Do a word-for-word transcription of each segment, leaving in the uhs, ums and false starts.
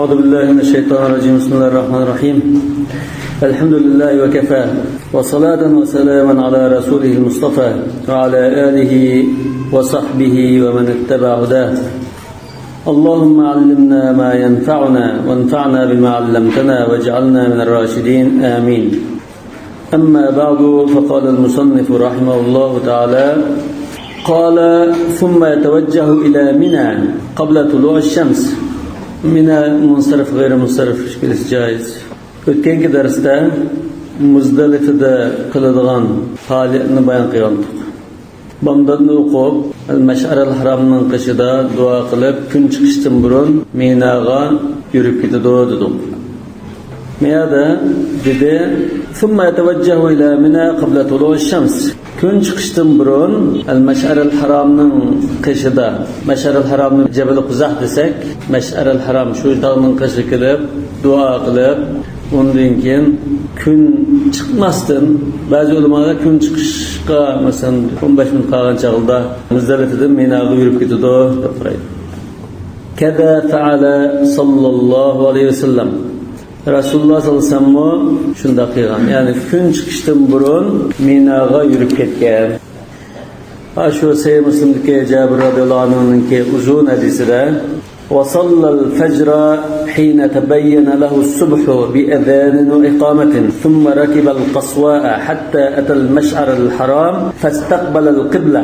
أعوذ بالله من الشيطان الرجيم. بسم الله الرحمن الرحيم. الحمد لله وكفى، وصلاة وسلاما على رسوله المصطفى، وعلى آله وصحبه ومن اتبع هداه. اللهم علمنا ما ينفعنا، وانفعنا بما علمتنا، واجعلنا من الراشدين. آمين. أما بعد، فقال المصنف رحمه الله تعالى، قال: ثم يتوجه إلى منى قبل طلوع الشمس. مىنە مۇنسەرىپ، غەيرىي مۇنسەرىپ ئىككىلىسى جايىز. ئۆتكەنكى دەرستە مۇزدەلىپىدە قىلىدىغان پائالىيەتنى بايان قىلغانىدۇق. بامداتنى ئوقۇپ، مەشئەرەل ھارامنىڭ قېشىدا دۇئا قىلىپ، كۈن چىقىشتىن بۇرۇن مىناغا يۈرۈپ كېتىدۇ دېدۇق. مۇ يەردە دېدى، ثم يتوجه إلى منى قبل طلوع الشمس. كۈن چىقىشتىن بۇرۇن ئەل مەشئەرەل ھارامنىڭ قېشىدا، مەشئەرەل ھارامنى جەبەل قۇزاھ دېسەك، مەشئەرەل ھارام شۇ تاغنىڭ قېشىغا كېلىپ، دۇئا قىلىپ، ئۇندىن كېيىن كۈن چىقماستىن، بەزى ئۆلىمالار كۈن چىقىشقا، مەسىلەن، ئون بەش مىنۇت قالغان چاغدا مۇزدەلىپىدىن مىناغا يۈرۈپ كېتىدۇ، دەپ قارايدۇ. كذا فعل صلى الله عليه وسلم. رەسۇلۇللاھ سەللەللاھۇ ئەلەيھى ۋەسەللەممۇ شۇنداق قىلغان. يەنى كۈن چىقىشتىن بۇرۇن مىناغا يۈرۈپ كەتكەن. ھە، شۇ سەھىھ مۇسلىمدىكى جابىر رەزىياللاھۇ ئەنھۇنىڭكى ئۇزۇن ھەدىسىدە، وصلى الفجر حين تبين له الصبح بأذان وإقامة، ثم ركب القصواء حتى أتى المشعر الحرام فاستقبل القبلة.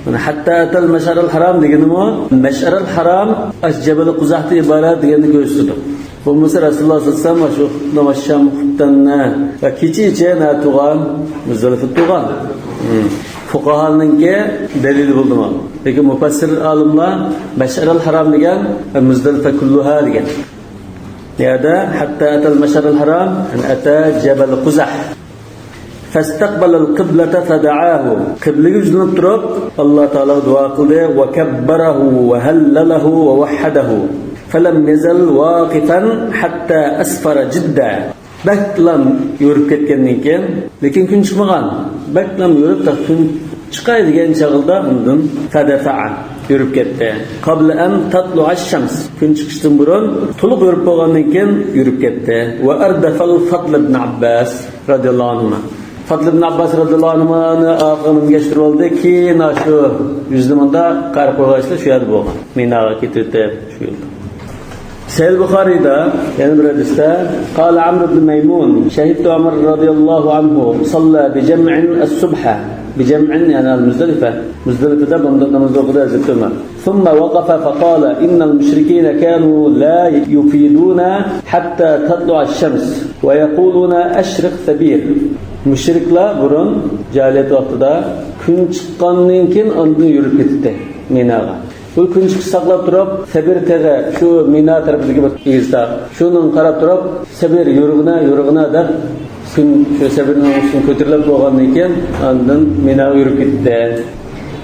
مانا، حتى أتى المشعر الحرام دېگىنىمۇ، مەشئەرەل ھارام ئاشۇ جەبەل قۇزاھتىن ئىبارەت دېگەننى كۆرسىتىدۇ. بولمىسا رەسۇلۇللاھ سەللەللاھۇ ئەلەيھى ۋەسەللەم شۇ ناماز شام خۇپتەننى ۋە كېچىچە نە تۇرغان؟ مۇزدەلىپىدە تۇرغان. مم. فۇقاھانىڭكى دەلىلى بولدىمۇ؟ لېكىن مۇپەسسىر ئالىملار مەشئەرەل ھارام دېگەن، مۇزدەلىپە كۇللۇھا دېگەن. يەردە حتى أتى المشعر الحرام، يەنى أتى جبل قزح. فاستقبل القبلة فدعاه. قىبلىگە يۈزلىنىپ تۇرۇپ، ئاللا تائالاغا دۇئا قىلدى. وكبره وهلله ووحده. فلم يزل واقفا حتى أسفر جدا. بەكلا يورۇپ كەتكەندىن كېيىن، لېكىن كۈن چىقمىغان. بەكلا يورۇپ، تا كۈن چىقاي دېگەن چاغدا ئاندىن فدفع، يورۇپ كەتتى. قبل أن تطلع الشمس. كۈن چىقىشتىن بۇرۇن تولۇق يورۇپ بولغاندىن كېيىن يورۇپ كەتتى. وأردف الفضل بن عباس رضي الله عنهما. فضل بن عباس رضي الله عنهمانى ئارقىغا مىنگەشتۈرۈۋالدى. كېيىن شۇ يۈزلىمىدا قارا قويغاچلا شۇ يەردە بولغان. مىناغا كېتىۋېتىپ شۇ يولدا. سەھىھ بۇخارىيدا يەنە بىر ھەدىستە، قال عمرو بن ميمون، شهدت عمر رضي الله عنه صلى بجمع الصبح. بجمع، يەنى المزدلفة. مۇزدەلىپىدە بامدات نامىزى ئوقۇدى ھەزرىتى ئۆمەر. ثم وقف فقال: إن المشركين كانوا لا يفيضون حتى تطلع الشمس ويقولون: أشرق ثبير. مۇشرىكلار بۇرۇن جاھىلىيەت ۋاقتىدا كۈن چىققاندىن كېيىن ئاندىن يۈرۈپ كېتەتتى مىناغا. بۇ كۈن چىقىش ساقلاپ تۇرۇپ، سەبىر تېغى، شۇ مىنا تەرىپىدىكى بىر ئېگىز تاغ، شۇنىڭغا قاراپ تۇرۇپ، سەبىر، يورغىنا، يورغىنا دەپ، كۈن شۇ سەبىرنىڭ ئۈستىگە كۆتۈرۈلۈپ بولغاندىن كېيىن، ئاندىن مىناغا يۈرۈپ كېتىپتى.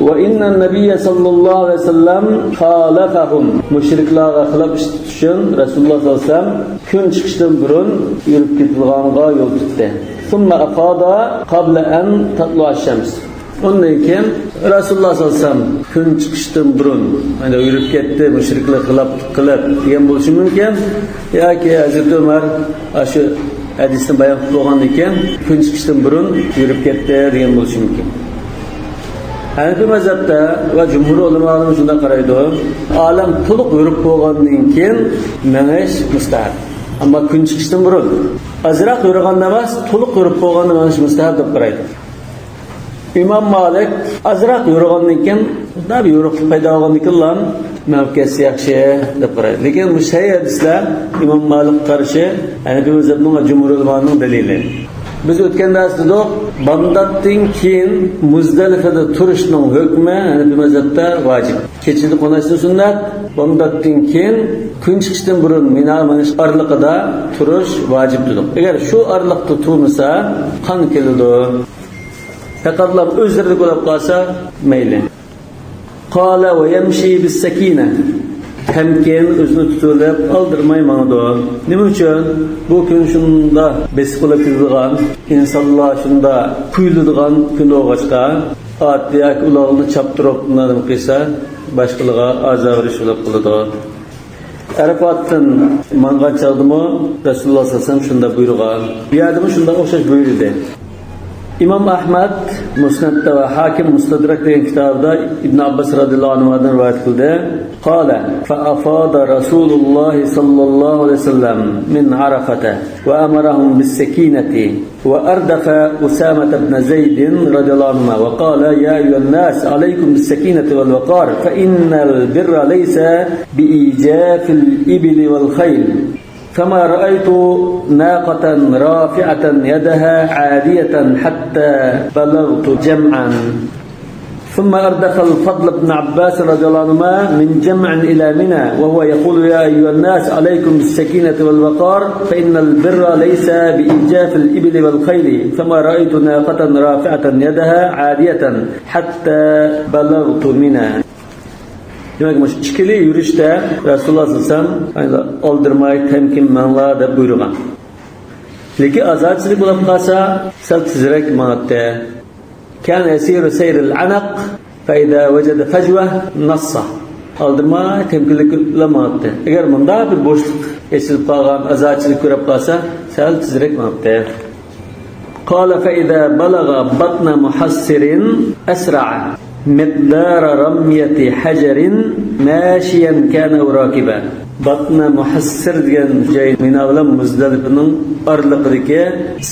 وإن النبي صلى الله عليه وسلم خالفهم. مۇشرىكلارغا خىلاپ ئىش تۇتۇش ئۈچۈن رەسۇلۇللاھ سەللەللاھۇ ئەلەيھى ۋەسەللەم كۈن چىقىشتىن بۇرۇن يۈرۈپ كېتىدىغانغا يول تۇتتى. ثم أفاض قبل أن تطلع الشمس. ئۇندىن كېيىن رەسۇلۇللاھ سەللەللاھۇ ئەلەيھى ۋەسەللەم كۈن چىقىشتىن بۇرۇن، يەنى يۈرۈپ كەتتى، مۇشرىكلار خىلاپلىق قىلىپ دېگەن بولۇشى مۇمكىن. ياكى ھەزرىتى ئۆمەر ئاشۇ ھەدىسنى بايان قىلىپ بولغاندىن كېيىن كۈن چىقىشتىن بۇرۇن يۈرۈپ كەتتى دېگەن بولۇشى مۇمكىن. ھەنەفىي مەزھەپتە ۋە جۇمھۇر ئۆلىمالىرىمىز شۇنداق قارايدۇ، ئالەم تولۇق يورۇپ بولغاندىن كېيىن مېڭىش مۇستەھەب. ئەمما كۈن چىقىشتىن بۇرۇن ئازراق يورۇغاندا ئەمەس، تولۇق يورۇپ بولغاندا مېڭىش مۇستەھەب دەپ قارايدۇ. ئىمام مالىك ئازراق يورۇغاندىن كېيىن، بىر يورۇقلۇق پەيدا بولغاندىن كېيىنلا مېڭىپ كەتسە ياخشى دەپ قارايدۇ. لېكىن بۇ سەھىھ ھەدىسلەر ئىمام مالىكقا قارشى، ھەنەفىي مەزھەپنىڭ ۋە جۇمھۇر ئۆلىمانىڭ دەلىلى. بىز ئۆتكەن دەرستە دېدۇق، بامداتتىن كېيىن مۇزدەلىپەدە تۇرۇشنىڭ ھۆكمى ھەنەفىي مەزھەپتە ۋاجىپ. كېچىدە قونۇشنى سۈننەت، بامداتتىن كېيىن كۈن چىقىشتىن بۇرۇن مىناغا مېڭىش ئارىلىقىدا تۇرۇش ۋاجىپ دېدۇق. ئەگەر شۇ ئارىلىقتا تۇرمىسا، قان كېلىدۇ. پەقەتلا ئۆزلىرىدە ئۇخلاپ قالسا مەيلى. قال ويمشي بالسكينة. تەمكىن، ئۆزىنى تۇتۇۋېلىپ، ئالدىرىماي ماڭىدۇ. نېمە ئۈچۈن؟ بۇ كۈن شۇنداق بېسىق بولۇپ كېتىدىغان، ئىنسانلار شۇنداق قۇيۇلىدىغان كۈن بولغاچقا، ئات ياكى ئۇلاغنى چاپتۇرۇپ، نېمە قىلسا، باشقىلارغا ئازار بېرىش بولۇپ قالىدۇ. ئەرەپاتتىن ماڭغان چاغدىمۇ رەسۇلۇللاھ سەللەللاھۇ ئەلەيھى ۋەسەللەم شۇنداق بۇيرۇغان. بۇ يەردىمۇ شۇنداق ئوخشاش بۇيرۇدى. ئىمام ئەھمەد مۇسنەدتە ۋە ھاكىم مۇستەدرەك دېگەن كىتابىدا ئىبن ئابباس رەزىيەللاھۇ ئەنھۇدىن رىۋايەت قىلدى. قال: فأفاض رسول الله صلى الله عليه وسلم من عرفة وأمرهم بالسكينة وأردف أسامة بن زيد رضي الله عنهما وقال: يا أيها الناس عليكم بالسكينة والوقار فإن البر ليس بإيجاف الإبل والخيل، فما رأيت ناقة رافعة يدها عادية حتى بلغت جمعا. ثم أردف الفضل بن عباس رضي الله عنهما من جمع إلى منى وهو يقول: يا أيها الناس عليكم بالسكينة والوقار فإن البر ليس بإيجاف الإبل والخيل، فما رأيت ناقة رافعة يدها عادية حتى بلغت منى. دېمەك، مۇشۇ ئىككىلى يۈرۈشتە رەسۇلۇللاھ سەللەللاھۇ ئەلەيھى ۋەسەللەم ئالدىرىماي، تەمكىن ماڭلا دەپ بۇيرۇغان. لېكىن ئازادىچىلىك بولۇپ قالسا، سەل تېزرەك ماڭاتتى. كان يسير سير العنق، فإذا وجد فجوة نص. ئالدىرىماي، تەمكىنلىك بىلەن ماڭاتتى. ئەگەر مۇنداق بىر بوشلۇق ئېچىلىپ قالغان، ئازادىچىلىك كۆرۈپ قالسا، سەل تېزرەك ماڭاتتى. قال: فإذا بلغ بطن محصر أسرع مقدار رمية حجر ماشيا كان أو راكبا. باتنى مۇھەسسىر دېگەن جاي مىنا بىلەن مۇزدەلىپىنىڭ ئارىلىقىدىكى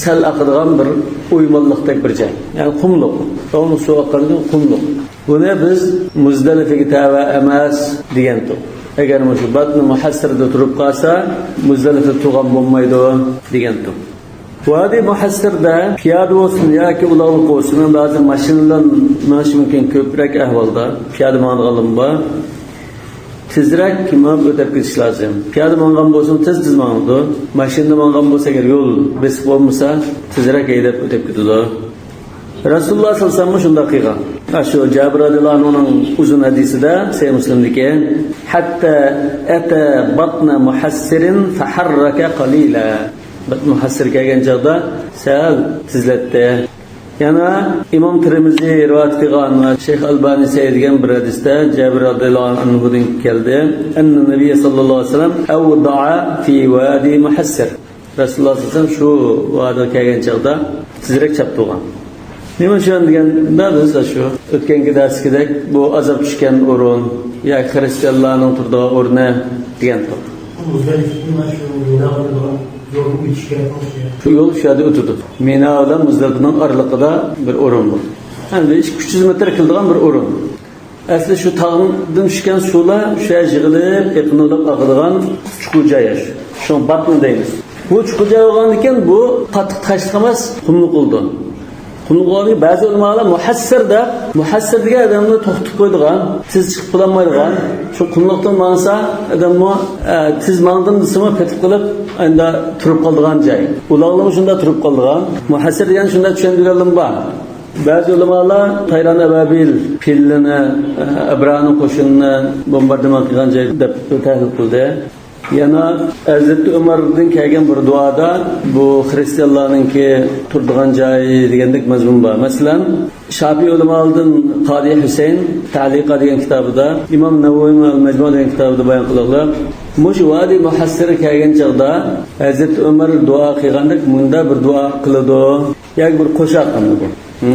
سەل ئاقىدىغان بىر ئويمانلىقتەك بىر جاي. يەنى قۇملۇق. ئۇنىڭ سۇ ئاققاندىن كېيىن قۇملۇق. بۇنى بىز مۇزدەلىپىگە تەۋە ئەمەس دېگەنتۇق. ئەگەر مۇشۇ باتنى مۇھەسسىردە تۇرۇپ قالسا، مۇزدەلىپىدە تۇرغان بولمايدۇ دېگەنتۇق. ۋادى مۇھەسسىردە پىيادە بولسۇن ياكى ئۇلاغلىق بولسۇن، ھازىر ماشىنا بىلەن مېڭىش مۇمكىن، كۆپرەك ئەھۋالدا پىيادە ماڭىدىغانلىرىمۇ بار. تېزرەك مېڭىپ ئۆتۈپ كېتىش لازىم. پىيادە ماڭغان بولسىمۇ تېز تېز ماڭىدۇ. ماشىنىدا ماڭغان بولسا، ئەگەر يول بېسىق بولمىسا، تېزرەك ھەيدەپ ئۆتۈپ كېتىدۇ. رەسۇلۇللاھ سەللەللاھۇ ئەلەيھى ۋەسەللەممۇ شۇنداق قىلغان. شۇ جابىر رەزىيەللاھۇ ئەنھۇنىڭ ئۇزۇن ھەدىسىدە، سەھىھ مۇسلىمدىكى، ھەتتا ئەتە باتنە مۇھەسسىرىن فەھەررەكە قەلىلا. باتنە مۇھەسسىر كەلگەن چاغدا سەل تېزلەتتى. يەنە ئىمام تىرمىزى رىۋايەت قىلغان ۋە شەيخ ئەلبانى سەھىھ دېگەن بىر ھەدىستە جابىر رەزىيەللاھۇ ئەنھۇدىن كەلدى. ئەننە نەبىيە سەللەللاھۇ ئەلەيھى ۋەسەللەم ئەۋدەئە فى ۋادى مۇھەسسىر. رەسۇلۇللاھ سەللەللاھۇ ئەلەيھى ۋەسەللەم شۇ ۋادىغا كەلگەن چاغدا تېزرەك چاپتۇرغان. نېمە ئۈچۈن دېگەندە، بىز شۇ ئۆتكەنكى دەرسكىدەك، بۇ ئازاب چۈشكەن ئورۇن ياكى خىرىستىيانلارنىڭ تۇرىدىغان ئورنى دېگەنتۇق. شۇ يول شۇ يەردە ئۆتىدۇ. مىنا بىلەن مۇزدەلىپىنىڭ ئارىلىقىدا بىر ئورۇن بۇ. ئەمدى ئىككى يۈز مېتىر كېلىدىغان بىر ئورۇن. ئەسلى شۇ تاغدىن چۈشكەن سۇلار شۇ يەر يىغىلىپ، ئېقىنلىق ئاقىدىغان چوڭقۇر جاي شۇ. شۇڭا باتنى دەيمىز. بۇ چوڭقۇر جاي بولغاندىكىن بۇ قاتتىق تاشلىق ئەمەس، قۇملۇق بولىدۇ. قۇملۇق بولغاندىكىن بەزى ئۆلىمالار مۇھەسسىر دەپ، مۇھەسسىر دېگەن ئادەمنى توختىتىپ قويىدىغان، تېز چىقىپ بولالمايدىغان، شۇ قۇملۇقتىن ماڭسا ئادەممۇ، ئە، تېز ماڭدىم دېسىمۇ پېتىپ قېلىپ، ئەندى تۇرۇپ قالىدىغان جاي. ئۇلاغلىرىمۇ شۇنداق تۇرۇپ قالىدىغان. مۇھەسسىر دېگەن شۇنداق چۈشەندۈرگەنلىرىمۇ بار. بەزى ئۆلىمالار تايران ئەبابىل، پىللىنى، ئەبرانىڭ قوشۇنىنى بومباردىمان قىلغان جاي دەپ تەھلىل قىلدى. يەنە ھەزرىتى ئۆمەردىن كەلگەن بىر دۇئادا بۇ خىرىستىيانلارنىڭكى تۇرىدىغان جايى دېگەندەك مەزمۇن بار. مەسىلەن، شاپىئىي ئۆلىمالىرىدىن قادى ھۈسەيىن تەلىقا دېگەن كىتابىدا، ئىمام نەۋەۋىمۇ ئەل مەجمۇ دېگەن كىتابىدا بايان قىلغانلار، مۇشۇ ۋادى مۇھەسسىرگە كەلگەن چاغدا ھەزرىتى ئۆمەر دۇئا قىلغاندەك مۇنداق بىر دۇئا قىلىدۇ. ياكى بىر قوشاق ئەمدى بۇ. ھە؟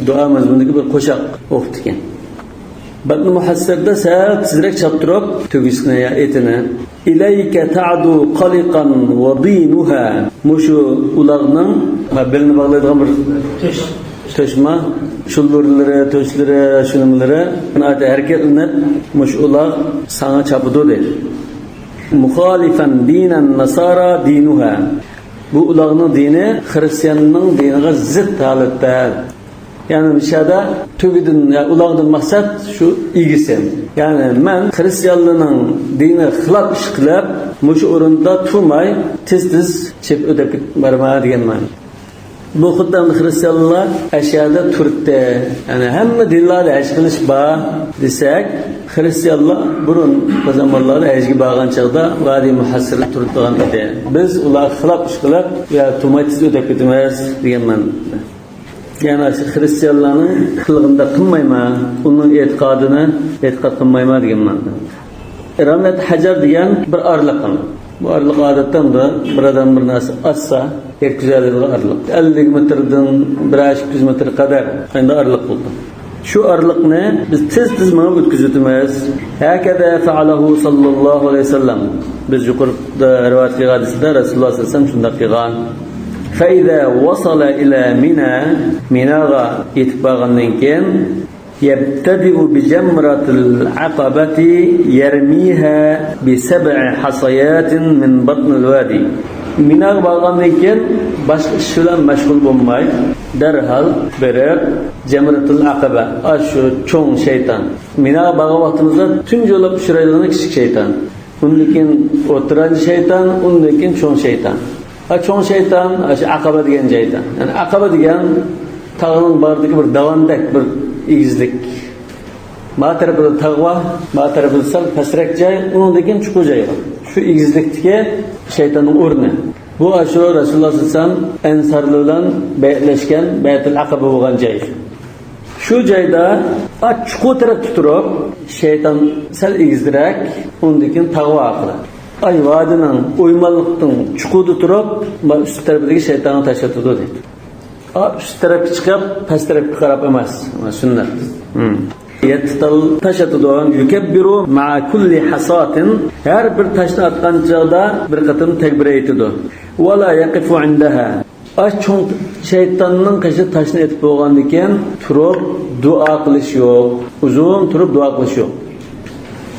دۇئا مەزمۇنىدىكى بىر قوشاق ئوقۇپتىكەن. بەتنى مۇھەسسىردە سەل تېزرەك چاپتۇرۇپ، تۆگىسىنى يا ئېتىنى. ئىلەيكە تەئدۇ قالىقان ۋە دىنۇھا. مۇشۇ ئۇلاغنىڭ، ھە، بېلىنى باغلايدىغان بىر تۆش. تۆشما، شۇللۇرلىرى، تۆشلىرى، شۇ نېمىلىرى ناھايىتى ھەرىكەتلىنىپ، مۇشۇ ئۇلاغ ساڭا چاپىدۇ دەيدۇ. مۇخالىفەن دىنەن ناسارا دىنۇھا. بۇ ئۇلارنىڭ دىنى خىرىستىياننىڭ دىنىغا زىت ھالەتتە. يەنى مۇشۇ يەردە تۆگىدىن، يا ئۇلارنىڭ مەقسەت شۇ ئىگىسى. يەنى مەن خىرىستىيانلارنىڭ دىنىغا خىلاپ ئىش قىلىپ، مۇشۇ ئورۇندا تۇرماي، تېز-تېز چېپىپ ئۆتۈپ كېتىپ بارىمەن دېگەن مەنە. بۇ خۇددى خىرىستىيانلار ئەشەدە تۇرتتى. يەنى ھەممە دىنلاردا ھەج قىلىش بار دېسەك، خىرىستىيانلار بۇرۇن زامانلاردا ھەجگە بارغان چاغدا ۋادى مۇھەسسىردا تۇرىدىغان ئىدى. بىز ئۇلارغا خىلاپ ئىش قىلىپ، يا تۇرماي تېز ئۆتۈپ كېتىمىز دېگەن مەنىدە. يەنى شۇ خىرىستىيانلارنىڭ قىلغىنىدا قىلمايمەن، ئۇنىڭ ئېتىقادىنى ئېتىقاد قىلمايمەن دېگەن مەنىدە. رمية حجر دېگەن بىر ئارىلىق. بۇ ئارىلىق ئادەتتە بۇندا بىر ئادەم بىر نەرسە ئاتسا يەتكۈزەلەيدىغان ئارىلىق. ئەللىك مېتىردىن بىر ئىككى يۈز مېتىر قەدەر ئەمدى ئارىلىق بولىدۇ. شۇ ئارىلىقنى بىز تېز-تېز مېڭىپ ئۆتكۈزۈۋېتىمىز. هكذا فعله صلى الله عليه وسلم. بىز يۇقىرىدا رىۋايەت قىلغان ھەدىستە رەسۇلۇللا سەللەللاھۇ ئەلەيھى ۋەسەللەم شۇنداق قىلغان. فإذا وصل إلى منى، مىناغا يېتىپ بارغاندىن كېيىن، يبتدئ بجمرة العقبة يرميها بسبع حصيات من بطن الوادي. مىناغا بارغاندىن كېيىن باشقا ئىش بىلەن مەشغۇل بولماي، دەرھال بېرىپ جەمرەتۇل ئەقەبە، ئاشۇ چوڭ شەيتان. مىناغا بارغان ۋاقتىمىزدا تۇنجى بولۇپ ئۇچرايدىغىنى كىچىك شەيتان. ئۇندىن كېيىن ئوتتۇرانچى شەيتان، ئۇندىن كېيىن چوڭ شەيتان. ھە، چوڭ شەيتان، ئاشۇ ئەقەبە دېگەن جايدا. يەنى ئەقەبە دېگەن تاغنىڭ باغرىدىكى بىر داۋاندەك بىر ئېگىزلىك. ما تەرىپىدە تاغ بار، ما تەرىپىدە سەل پەسرەك جاي، ئۇنىڭدىن كېيىن چوڭ جاي بار. شۇ ئېگىزلىكتىكى شەيتاننىڭ ئورنى. بۇ ئاشۇ رەسۇلۇللا سەللەللاھۇ ئەلەيھى ۋەسەللەم ئەنسارلار بىلەن بەيئەتلەشكەن بەيئەتۇل ئەقەبە بولغان جاي. شۇ جايدا ئا چوققا تەرەپتە تۇرۇپ، شەيتان سەل ئېگىزرەك، ئۇندىن كېيىن تاغ بار ئارقىدا. ئاي ۋادىنىڭ ئويمانلىقنىڭ چوققىدا تۇرۇپ، ما ئۈست تەرىپىدىكى شەيتانغا تاش ئاتىدۇ دەيدۇ. ئا ئۈست تەرەپكە چىقىپ، پەس تەرەپكە قاراپ ئەمەس. سۈننەت. يەتتە تال تاش ئاتىدۇ. يكبر مع كل حصاة. ھەر بىر تاشنى ئاتقان چاغدا بىر قېتىم تەكبىر ئېيتىدۇ. ولا يقف عندها. ئاش چوڭ شەيتاننىڭ قېشىدا تاشنى ئېتىپ بولغاندىن كېيىن تۇرۇپ دۇئا قىلىش يوق. ئۇزۇن تۇرۇپ دۇئا قىلىش يوق.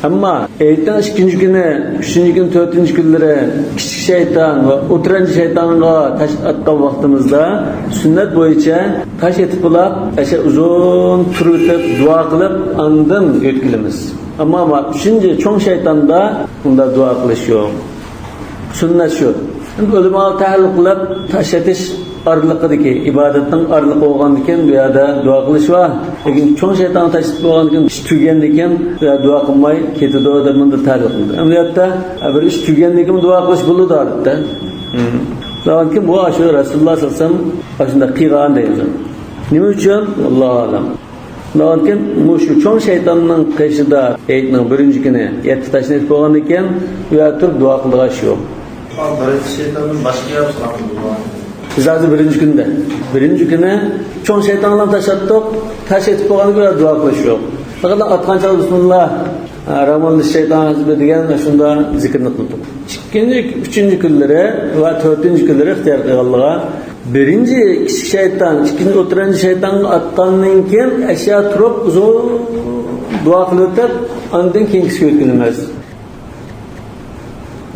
ئەمما ھېيتنىڭ ئىككىنچى كۈنى، ئۈچىنچى كۈنى، تۆتىنچى كۈنلىرى كىچىك شەيتان ۋە ئوتتۇرانچى شەيتانغا تاش ئاتقان ۋاقتىمىزدا سۈننەت بويىچە تاش ئېتىپ بولاپ، ئەشە ئۇزۇن تۇرۇۋېتىپ دۇئا قىلىپ ئاندىن يۆتكىلىمىز. ئەمما ئۈچىنچى چوڭ شەيتاندا ئۇنداق دۇئا قىلىش يوق. سۈننەت شۇ. ئەمدى ئۆلىمالار تەھلىل قىلىپ، تاش ئېتىش ئارىلىقىدىكى، ئىبادەتنىڭ ئارىلىقى بولغاندىكىن، بۇ يەردە دۇئا قىلىش بار. لېكىن چوڭ شەيتانغا تاش ئېتىپ بولغاندىكىن، ئىش تۈگىگەندىن كېيىن، بۇ يەردە دۇئا قىلماي كېتىدۇ، دەپ مۇنداق تەھلىل قىلدى. ئەمەلىيەتتە، بىر ئىش تۈگىگەندىن كېيىن دۇئا قىلىش بولىدۇ، ئادەتتە. لېكىن بۇ ئاشۇ رەسۇلۇللا سەللەللاھۇ ئەلەيھى ۋەسەللەم ئاشۇنداق قىلغان دەيمىز. نېمە ئۈچۈن؟ ۋاللاھۇ ئەلەم. لېكىن مۇشۇ چوڭ شەيتاننىڭ قېشىدا ھېيتنىڭ بىرىنچى كۈنى يەتتە تاشنى ئېتىپ بولغاندىن كېيىن، ئۇ يەردە تۇرۇپ دۇئا قىلىدىغان ئىش يوق. بىرىنچى شەيتاندىن باشقا يەر سورامدۇ. بىز ھازىر بىرىنچى كۈندە. بىرىنچى كۈنى چوڭ شەيتان بىلەن تاش ئاتتۇق، تاش ئېتىپ بولغاندىن كېيىن دۇئا قىلىش يوق. پەقەت ئاتقان چاغدا بىسمىللا، رەھمانىررەھىم، شەيتان ھەزبى دېگەن شۇنداق زىكىرنى قىلدۇق. ئىككىنچى، ئۈچىنچى كۈنلىرى ۋە تۆتىنچى كۈنلىرى ئىختىيار قىلغانلىقى، بىرىنچى كىچىك شەيتان، ئىككىنچى ئوتتۇرانچى شەيتانغا ئاتقاندىن كېيىن ئەشيا تۇرۇپ ئۇزۇن دۇئا قىلىۋېتىپ، ئاندىن كېيىن كىشىگە يۆتكىلىمىز.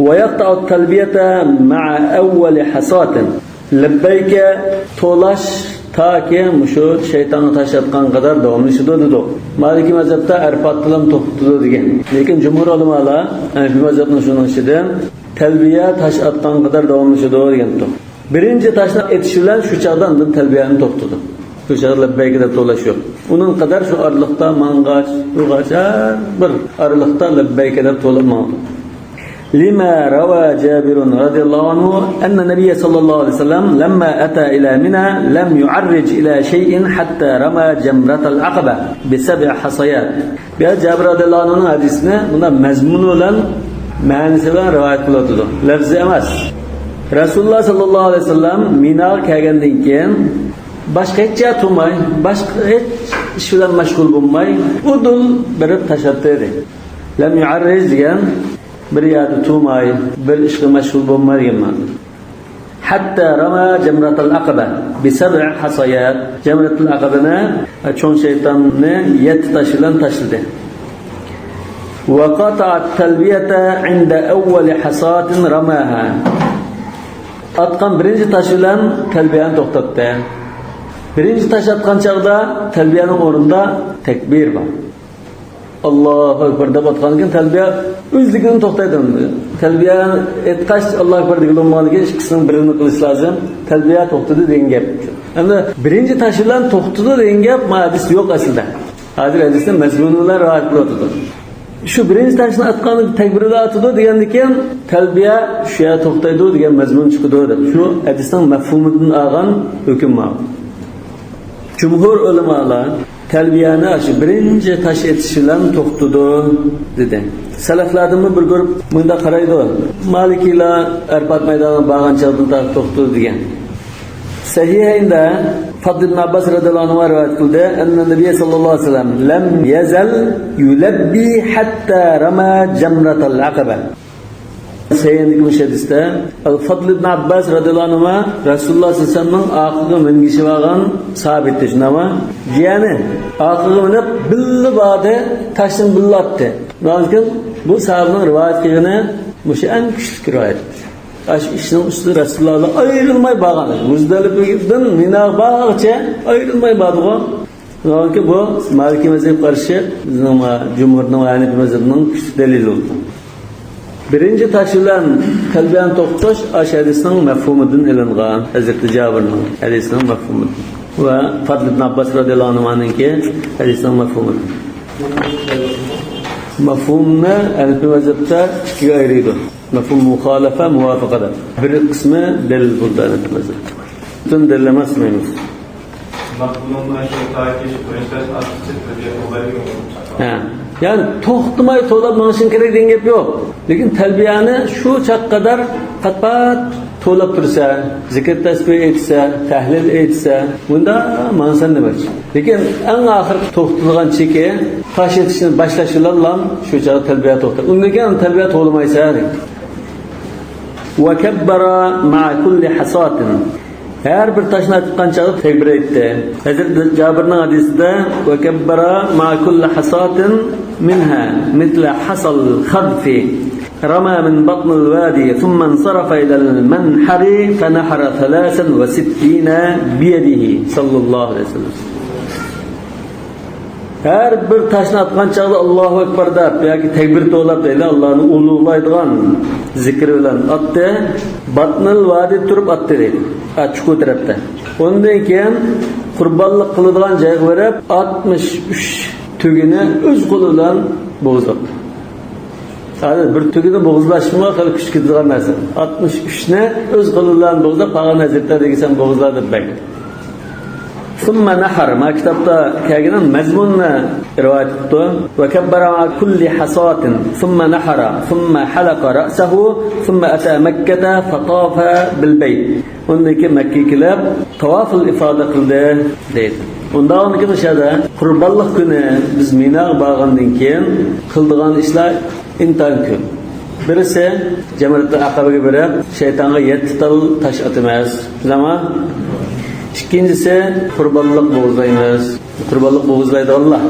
ويقطع التلبية مع أول حصاة. لەببەيكە توۋلاش تاكى مۇشۇ شەيتانغا تاش ئاتقان قەدەر داۋاملىشىدۇ دېدۇق. مالىكىي مەزھەپتە ئەرپاتتىلا توختىتىدۇ دېگەن. لېكىن جۇمھۇر ئۆلىمالار ھەنەفىي مەزھەپنىڭ شۇنىڭ ئىچىدە تەلبىيە تاش ئاتقان قەدەر داۋاملىشىدۇ دېگەنتۇق. بىرىنچى تاشنى ئېتىش بىلەن شۇ چاغدا ئاندىن تەلبىيەنى توختىتىدۇ. شۇ چاغدا لەببەيكە دەپ توۋلاش يوق. ئۇنىڭ قەدەر شۇ ئارىلىقتا ماڭغاچ، ئۇرغاچ، ھەر بىر ئارىلىقتا لەببەيكە دەپ توۋلاپ ماڭىدۇ. لما روى جابر رضي الله عنه أن النبي صلى الله عليه وسلم لما أتى إلى منى لم يعرج إلى شيء حتى رمى جمرة العقبة بسبع حصيات. بۇ يەردە جابىر رەزىياللاھۇ ئەنھۇنىڭ ھەدىسىنى مۇنداق مەزمۇنى بىلەن، مەنىسى بىلەن رىۋايەت قىلىۋاتىدۇ. لەفزى ئەمەس. رەسۇلۇللا ساللاللاھۇ ئەلەيھى ۋەسەللەم مىناغا كەلگەندىن كېيىن باشقا ھېچ يەر تۇرماي، باشقا ھېچ ئىش بىلەن مەشغۇل بولماي، ئۇدۇل بېرىپ تاش ئاتتى دېدى. لەم يۇئەررىج دېگەن بىر يەردە تۇرماي، بىر ئىشقا مەشغۇل بولماي دېگەن مەنىدە. حتى رمى جمرة العقبة بسبع حصيات. جەمرەتۇل ئەقەبىنى چوڭ شەيتاننى يەتتە تاش بىلەن تاشلىدى. وقطع التلبية عند أول حصاة رماها. ئاتقان بىرىنچى تاش بىلەن تەلبىيەنى توختاتتى. بىرىنچى تاش ئاتقان چاغدا تەلبىيەنىڭ ئورنىدا تەكبىر بار. ئاللاھۇ ئەكبەر دەپ ئاتقاندىن كېيىن تەلبىيە ئۆزلۈكىدىن توختايدۇ. تەلبىيە ئېيتقاچ ئاللاھۇ ئەكبەر دېگىلى بولمىغاندىكىن ئىككىسىنىڭ بىرىنى قىلىش لازىم. تەلبىيە توختىدى دېگەن گەپ. ئەمدى بىرىنچى تاش بىلەن توختىدى دېگەن گەپ ما ھەدىستە يوق ئەسلىدە. ھازىر ھەدىسنى مەزمۇنى بىلەن رىۋايەت قىلىۋاتىدۇ. شۇ بىرىنچى تاشنى ئاتقاندا تەكبىرلەر ئاتىدۇ دېگەندىن كېيىن تەلبىيە شۇ يەردە توختايدۇ دېگەن مەزمۇن چىقىدۇ دەپ شۇ ھەدىسنىڭ مەفھۇمىدىن ئالغان ھۆكۈم بار. جۇمھۇر ئۆلىمالار تەلبىيەنى ئاشۇ بىرىنچى تاش ئېتىش بىلەن توختىدى، دېدى. سەلەفلەردىنمۇ بىر گۇرۇپ مۇنداق قارايدۇ، مالىكىيلار ئەرپات مەيدانىغا بارغان چاغدىن تارتىپ توختىدى، دېگەن. سەھىھەيندە فەضل ئىبن ئابباس رەزىياللاھۇ ئەنھۇما رىۋايەت قىلدى، ئەننە نەبىيە سەللەللاھۇ ئەلەيھى ۋەسەللەم لەم يەزەل يۇلەببى ھەتتا رەمە جەمرەتەل ئەقەبە. سەھىھەيندىكى مۇشۇ ھەدىستە ئەل فەضل ئىبن ئابباس رەزىياللاھۇ ئەنھۇما رەسۇلۇللاھ سەللەللاھۇ ئەلەيھى ۋەسەللەمنىڭ ئارقىغا مىنگىشىپ ئالغان سابىت، شۇنداقمۇ؟ جىيەنى ئارقىغا مىنىپ بىللە باردى، تاشتىن بىللە ئاتتى. شۇنىڭ ئۈچۈن بۇ ساھابىنىڭ رىۋايەت قىلغىنى مۇشۇ ئەڭ كۈچلۈك رىۋايەت. ئاشۇ ئىشنىڭ ئۈستىدە رەسۇلۇللاھ بىلەن ئايرىلماي بارغان. مۇزدەلىپىدىن مىناغا بارغانغىچە ئايرىلماي باردىغۇ. شۇنىڭ ئۈچۈن بۇ مالىكىي مەزھەپكە قارشى بىزنىڭ جۇمھۇرنىڭ ۋە ھەنەفىي مەزھىپىنىڭ كۈچلۈك دەلىلى بولىدۇ. بىرىنچى تاش بىلەن تەلبىيەنى توختىتىش ئاشۇ ھەدىسنىڭ مەفھۇمىدىن ئېلىنغان، ھەزرىتى جابىرنىڭ ھەدىسىنىڭ مەفھۇمىدىن. ۋە فەضل ئىبن ئابباس رەزىياللاھۇ ئەنھۇمانىڭكى ھەدىسىنىڭ مەفھۇمىدىن. مەفھۇمنى ھەنەفىي مەزھەپتە ئىككىگە ئايرىيدۇ. مەفھۇم مۇخالىپە، مۇۋاپىقە دەپ. بىر قىسمى دەلىل بولىدۇ ھەنەفىي مەزھەپتە. پۈتۈن دەلىل ئەمەس دېمەيمىز. مەفھۇمنىڭ شۇ تاكى شۇ بىرىنچى تاش ئاتقۇچە تەلبىيە توختايدۇ. ھە. يەنى توختىماي توۋلاپ مېڭىشىڭ كېرەك دېگەن گەپ يوق. لېكىن تەلبىيەنى شۇ چاغقا قەدەر پات-پات توۋلاپ تۇرسا، زىكىر تەسبىھ ئېيتسا، تەھلىل ئېيتسا، بۇندا ماڭىسەن دېمەكچى. لېكىن ئەڭ ئاخىرقى توختىلىدىغان چېكى تاش ئېتىشنى باشلاش بىلەنلا شۇ چاغدا تەلبىيە توختايدۇ. ئۇندىن كېيىن تەلبىيە توۋلىمايسەن. وكبر مع كل حصاة. ھەر بىر تاشنى ئاتقان چاغدا تەكبىر ئېيتتى. ھەزرىتى جابىرنىڭ ھەدىسىدە، وكبر مع كل حصاة منها مثل حصى الخذف رمى من بطن الوادي ثم انصرف إلى المنحر فنحر ثلاثا وستين بيده صلى الله عليه وسلم. ھەر بىر تاشنى ئاتقان چاغدا ئاللاھۇ ئەكبەر دەپ ياكى تەكبىر توۋلاپ دەيدۇ، ئاللانى ئۇلۇغلايدىغان زىكىر بىلەن ئاتتى. باتنىل ۋادى تۇرۇپ ئاتتى دەيدۇ. ھە، چوققا تەرەپتە. ئۇندىن كېيىن قۇربانلىق قىلىدىغان جايغا بېرىپ، ئاتمىش ئۈچ تۈگىنى ئۆز قولى بىلەن بوغۇزلاپتۇ. ھازىر بىر تۈگىنى بوغۇزلاشمۇ خېلى كۈچ كېتىدىغان نەرسە. ئاتمىش ئۈچنى ئۆز قولى بىلەن بوغۇزلاپ، قالغان ھەزرەتلەر دېگەن سەن بوغۇزلا دەپ بەرگەن. ثم نحر، ما كىتابتا كەلگىنى مەزمۇننى رىۋايەت قىپتۇ. وكبر مع كل حصاة ثم نحر ثم حلق رأسه ثم أتى مكة فطاف بالبيت. ئۇندىن كېيىن مەككىگە كېلىپ تاۋافۇل ئىفادە قىلدى دەيدۇ. ئۇنداق بولغاندىكىن ئۇ يەردە قۇربانلىق كۈنى بىز مىناغا بارغاندىن كېيىن قىلىدىغان ئىشلار ئىنتايىن كۆپ. بىرسى، جەمرەتۇل ئەقەبىگە بېرىپ، شەيتانغا يەتتە تال تاش ئاتىمىز. شۇنداقمۇ؟ ئىككىنچىسى، قۇربانلىق بوغۇزلايمىز. قۇربانلىق بوغۇزلايدىغانلار.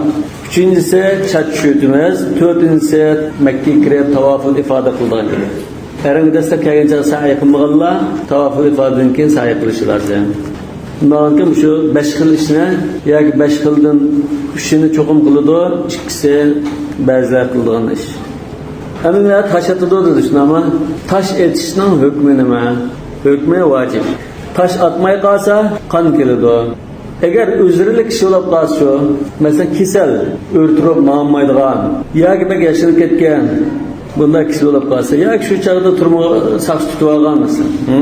ئۈچىنچىسى، چاچ چۈشۈرتىمىز. تۆتىنچىسى، مەككىگە كىرىپ تاۋافۇل ئىفادە قىلىدىغان كىشى. ھەرەمگە دەسلەپ كەلگەن چاغدا سەئي قىلمىغانلار تاۋافۇل ئىفادىدىن كېيىن سەئي قىلىشى لازىم. شۇنداقكەن شۇ بەش خىل ئىشنى ياكى بەش خىلدىن ئۈچىنى چوقۇم قىلىدۇ، ئىككىسى بەزىلەر قىلىدىغان ئىش. ئەمدى مانا تاش ئاتىدۇ دېدى، شۇنداقمۇ؟ تاش ئېتىشنىڭ ھۆكمى نېمە؟ ھۆكمى ۋاجىپ. تاش ئاتماي قالسا قان كېلىدۇ. ئەگەر ئۆزرىلىك ئىش بولۇپ قالسا، مەسىلەن، كېسەل، ئۆرە تۇرۇپ ماڭالمايدىغان ياكى بەك ياشىنىپ كەتكەن، بۇنداق كىشى بولۇپ قالسا، ياكى شۇ چاغدا تۈرمىگە ساقچى تۇتۇۋالغان مەسىلەن. ھە؟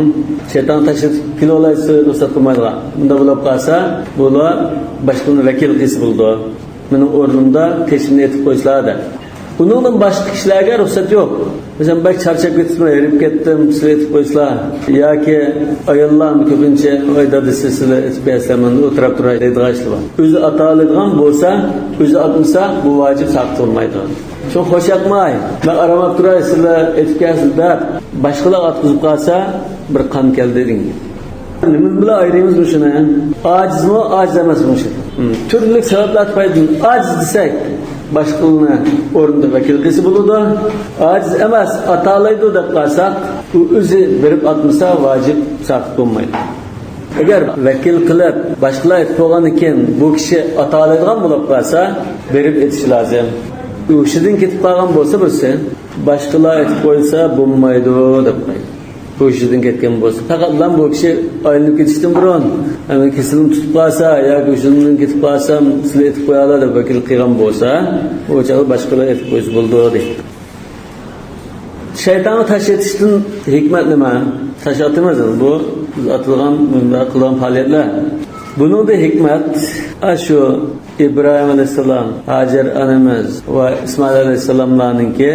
شەيتان تاشلىتىپ كېلىۋالايسىز، رۇخسەت قىلمايدىغان. بۇنداق بولۇپ قالسا، بۇلار باشقىلارنى ۋەكىل قىلسا بولىدۇ. مېنىڭ ئورنۇمدا تېشىمنى ئېتىپ قويسىلا دەپ. ئۇنىڭدىن باشقا كىشىلەرگە رۇخسەت يوق. مەسىلەن، بەك چارچاپ كېتىپمەن، ھېرىپ كەتتىم، سىلەر ئېتىپ قويسىلا. ياكى ئاياللارمۇ كۆپىنچە، ۋاي دادىسى، سىلەر ئېتىپ بەرسىلە، مەن ئولتۇراپ تۇراي دەيدىغان ئىشلار بار. ئۆزى ئاتالايدىغان بولسا، ئۆزى ئاتمىسا، بۇ ۋاجىپ ساقىت بولمايدۇ. شۇ خوش ياقماي، مەن ئاراملاپ تۇراي، سىلەر ئېتىپ كەلسىلە دەپ، باشقىلارغا ئاتقۇزۇپ قالسا، بىر قان كەلدى دېگەن. نېمە بىلەن ئايرىيمىز مۇشۇنى؟ ئاجىزمۇ، ئاجىز ئەمەسمۇ مۇشۇ. تۈرلۈك سەۋەبلەر تۈپەيلىدىن ئاجىز دېسەك، باشقىلارنى ئورنىدا ۋەكىل قىلسا بولىدۇ. ئاجىز ئەمەس، ئاتالايدۇ دەپ قالساق، ئۇ ئۆزى بېرىپ ئاتمىسا، ۋاجىپ ساقىت بولمايدۇ. ئەگەر ۋەكىل قىلىپ، باشقىلار ئېتىپ بولغاندىن كېيىن بۇ كىشى ئاتالايدىغان بولۇپ قالسا، بېرىپ ئېتىشى لازىم. ھوشىدىن كېتىپ قالغان بولسا بىرسى، باشقىلار ئېتىپ قويسا بولمايدۇ دەپ قويدى. ھوشىدىن كەتكەن بولسا، پەقەتلا بۇ كىشى ئايلىنىپ كېتىشتىن بۇرۇن، يەنى كېسىلىم تۇتۇپ قالسا ياكى ھوشىدىن كېتىپ قالسا، سىلەر ئېتىپ قويالا دەپ ۋەكىل قىلغان بولسا، ئۇ چاغدا باشقىلار ئېتىپ قويسا بولىدۇ دەيدۇ. شەيتانغا تاش ئېتىشتىن ھېكمەت نېمە؟ تاش ئاتىمىز، بۇ بىز ئاتىدىغان، مۇنداق قىلىدىغان پائالىيەتلەر. بۇنىڭدا ھېكمەت، ئاشۇ ئىبراھىم ئەلەيھىسسالام، ھاجەر ئانىمىز ۋە ئىسمائىل ئەلەيھىسسالاملارنىڭكى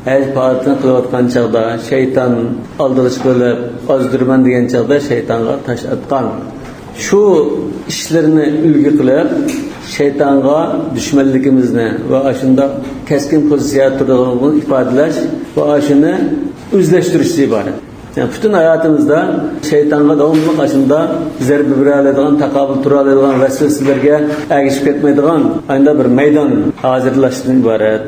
ھەج پائالىيىتىنى قىلىۋاتقان چاغدا شەيتان ئالدىغا چىقىۋېلىپ، ئازدۇرىمەن دېگەن چاغدا شەيتانغا تاش ئاتقان. شۇ ئىشلىرىنى ئۈلگە قىلىپ، شەيتانغا دۈشمەنلىكىمىزنى ۋە ئاشۇنداق كەسكىن پوزىتسىيەدە تۇرىدىغانلىقىنى ئىپادىلەش ۋە ئاشۇنى ئۆزلەشتۈرۈشتىن ئىبارەت. يەنى پۈتۈن ھاياتىمىزدا شەيتانغا داۋاملىق ئاشۇنداق زەربە بېرەلەيدىغان، تاقابىل تۇرالايدىغان ۋەسۋەسىلەرگە ئەگىشىپ كەتمەيدىغان ئانداق بىر مەيدان ھازىرلاشتىن ئىبارەت.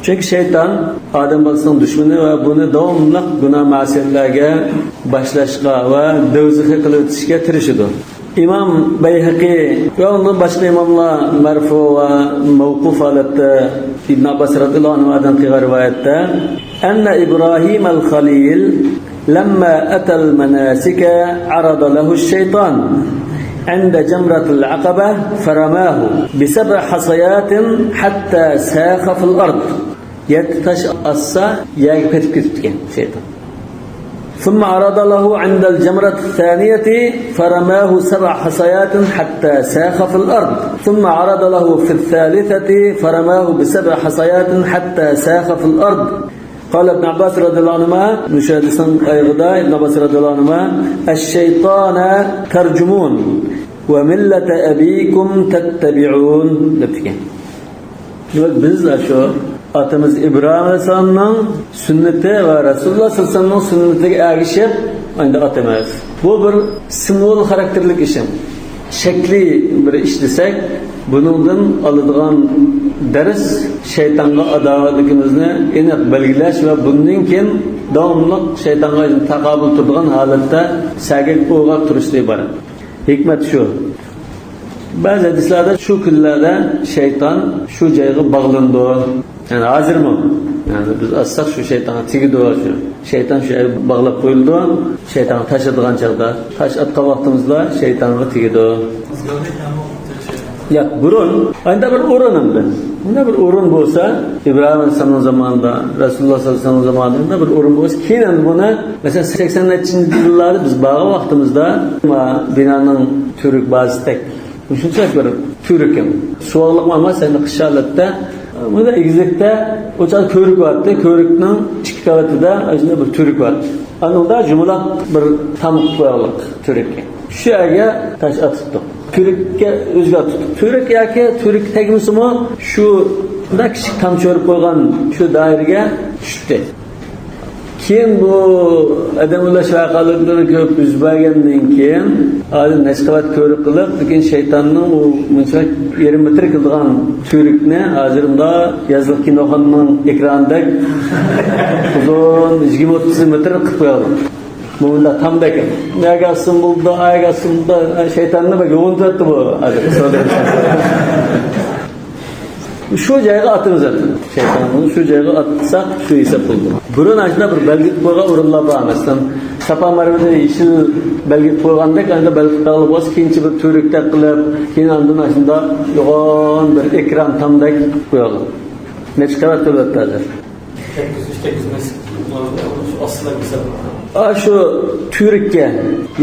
چۈنكى شەيتان ئادەم بالىسىنىڭ دۈشمىنى ۋە بۇنى داۋاملىق گۇناھ مەسىيەتلەرگە باشلاشقا ۋە دەۋزىخى قىلىۋېتىشكە تىرىشىدۇ. ئىمام بەيھەقى ۋە ئۇندىن باشقا ئىماملار مەرفۇ ۋە مەۋقۇف ھالەتتە ئىبن ئابباس رەزىياللاھۇ ئەنھۇدىن قىلغان رىۋايەتتە، أن إبراهيم الخليل لما أتى المناسك عرض له الشيطان عند جمرة العقبة فرماه بسبع حصيات حتى ساخ في الأرض. يەتتە تاش ئاتسا يەرگە پېتىپ كېتىپتىكەن شەيتان. ثم عرض له عند الجمرة الثانية فرماه سبع حصيات حتى ساخ في الأرض، ثم عرض له في الثالثة فرماه بسبع حصيات حتى ساخ في الأرض. قال ابن عباس رضي الله عنهما، مۇشۇ ھەدىسنىڭ ئايىغىدا ئىبن ئابباس رەزىياللاھۇ ئەنھۇما، الشيطان ترجمون وملة أبيكم تتبعون دەپتىكەن. دېمەك، بىز شۇ ئاتىمىز ئىبراھىم ئەلەيھىسسالامنىڭ سۈننىتى ۋە رەسۇلۇللاھ سەللەللاھۇ ئەلەيھى ۋەسەللەمنىڭ سۈننىتىگە ئەگىشىپ ئەمدى ئاتىمىز. بۇ بىر سىمۋول خاراكتېرلىك ئىشىم. شەكلىي بىر ئىش دېسەك، بۇنىڭدىن ئالىدىغان دەرس شەيتانغا ئاداۋەتلىكىمىزنى ئېنىق بەلگىلەش ۋە بۇندىن كېيىن داۋاملىق شەيتانغا تاقابىل تۇرىدىغان ھالەتتە سەگەك ئويغاق تۇرۇشتىن ئىبارەت. ھېكمەت شۇ. بەزى ھەدىسلەردە شۇ كۈنلەردە شەيتان شۇ جايغا باغلىنىدۇ. يەنى ھازىرمۇ؟ يەنى بىز ئاتساق شۇ شەيتانغا تېگىدۇ، شۇ شەيتان شۇ يەرگە باغلاپ قويۇلىدۇ. شەيتانغا تاش ئاتىدىغان چاغدا، تاش ئاتقان ۋاقتىمىزدا شەيتانغا تېگىدۇ. ياق، بۇرۇن، ئانداق بىر ئورۇن ئەمدى. مۇنداق بىر ئورۇن بولسا، ئىبراھىم ئەلەيھىسسالامنىڭ زامانىدا، رەسۇلۇللاھ سەللەللاھۇ ئەلەيھى ۋەسەللەمنىڭ زامانىدا مۇنداق بىر ئورۇن بولسا، كېيىن ئەمدى بۇنى، مەسىلەن، سەكسەن نەچچىنچى يىللاردا بىز بارغان ۋاقتىمىزدا، ما، بىنانىڭ تۈۋرۈك بازىسىدەك مۇشۇنچە بىر تۈۋرۈك. سۇۋاقلىقمۇ ئەمەس، يەنى قىش ھالەتتە. مۇنداق ئېگىزلىكتە ئۇ چاغدا كۆۋرۈك بار ئىدى. كۆۋرۈكنىڭ ئىككى قەۋىتىدە ئاشۇنداق بىر تۈۋرۈك بار ئىدى. ئانىڭدا يۇمىلاق بىر تام قويغانلىق تۈۋرۈككە. شۇ يەرگە تاش ئاتتۇق. تۈۋرۈككە ئۆزىگە ئاتتۇق. تۈۋرۈك ياكى تۈۋرۈك تەگمىسىمۇ شۇنداق كىچىك تام چۆرۈپ قويغان شۇ دائىرىگە چۈشتى. كېيىن بۇ ئادەم ئويلاش ۋەقەلىكلىرىنى كۆرۈپ يۈز بەرگەندىن كېيىن، ھازىر نەچچە قەۋەت كۆۋرۈك قىلىپ، لېكىن شەيتاننىڭ ئۇ مۇنچە يېرىم مېتىر كېلىدىغان تۈۋرۈكنى ھازىر مۇنداق يازلىق كىنوخانىنىڭ ئېكرانىدەك ئۇزۇن يىگىرمە ئوتتۇز مېتىر قىلىپ قويغان. بۇ مۇنداق تامدەك. نەگە ئاتسىمۇ بولىدۇ، ئاياغ ئاتسىمۇ بولىدۇ. شەيتاننى بەك يوغىنىتىۋەتتى بۇ ھازىر. شۇ جايغا ئاتىمىز ئەمدى. شەيتاننى شۇ جايغا ئاتساق، شۇ ھېساب بولىدۇ. بۇرۇن ئاشۇنداق بىر بەلگىلىپ قويغان ئورۇنلار بار. مەسىلەن، ساپا مەرۋىنى يېشىل بەلگىلىپ قويغاندەك، ئەمدى بەلگىلىپ قويغانلىق بولسا، كېيىنچە بىر تۈۋرۈكتەك قىلىپ، كېيىن ئاندىن ئاشۇنداق يوغان بىر ئېكران تامدەك قويغان. نەچچە قەۋەت بولۇۋاتتى ھازىر. تەگكۈزۈش، تەگكۈزمەس، شۇ ئاستىدا ھېساب. ئا، شۇ تۈۋرۈككە،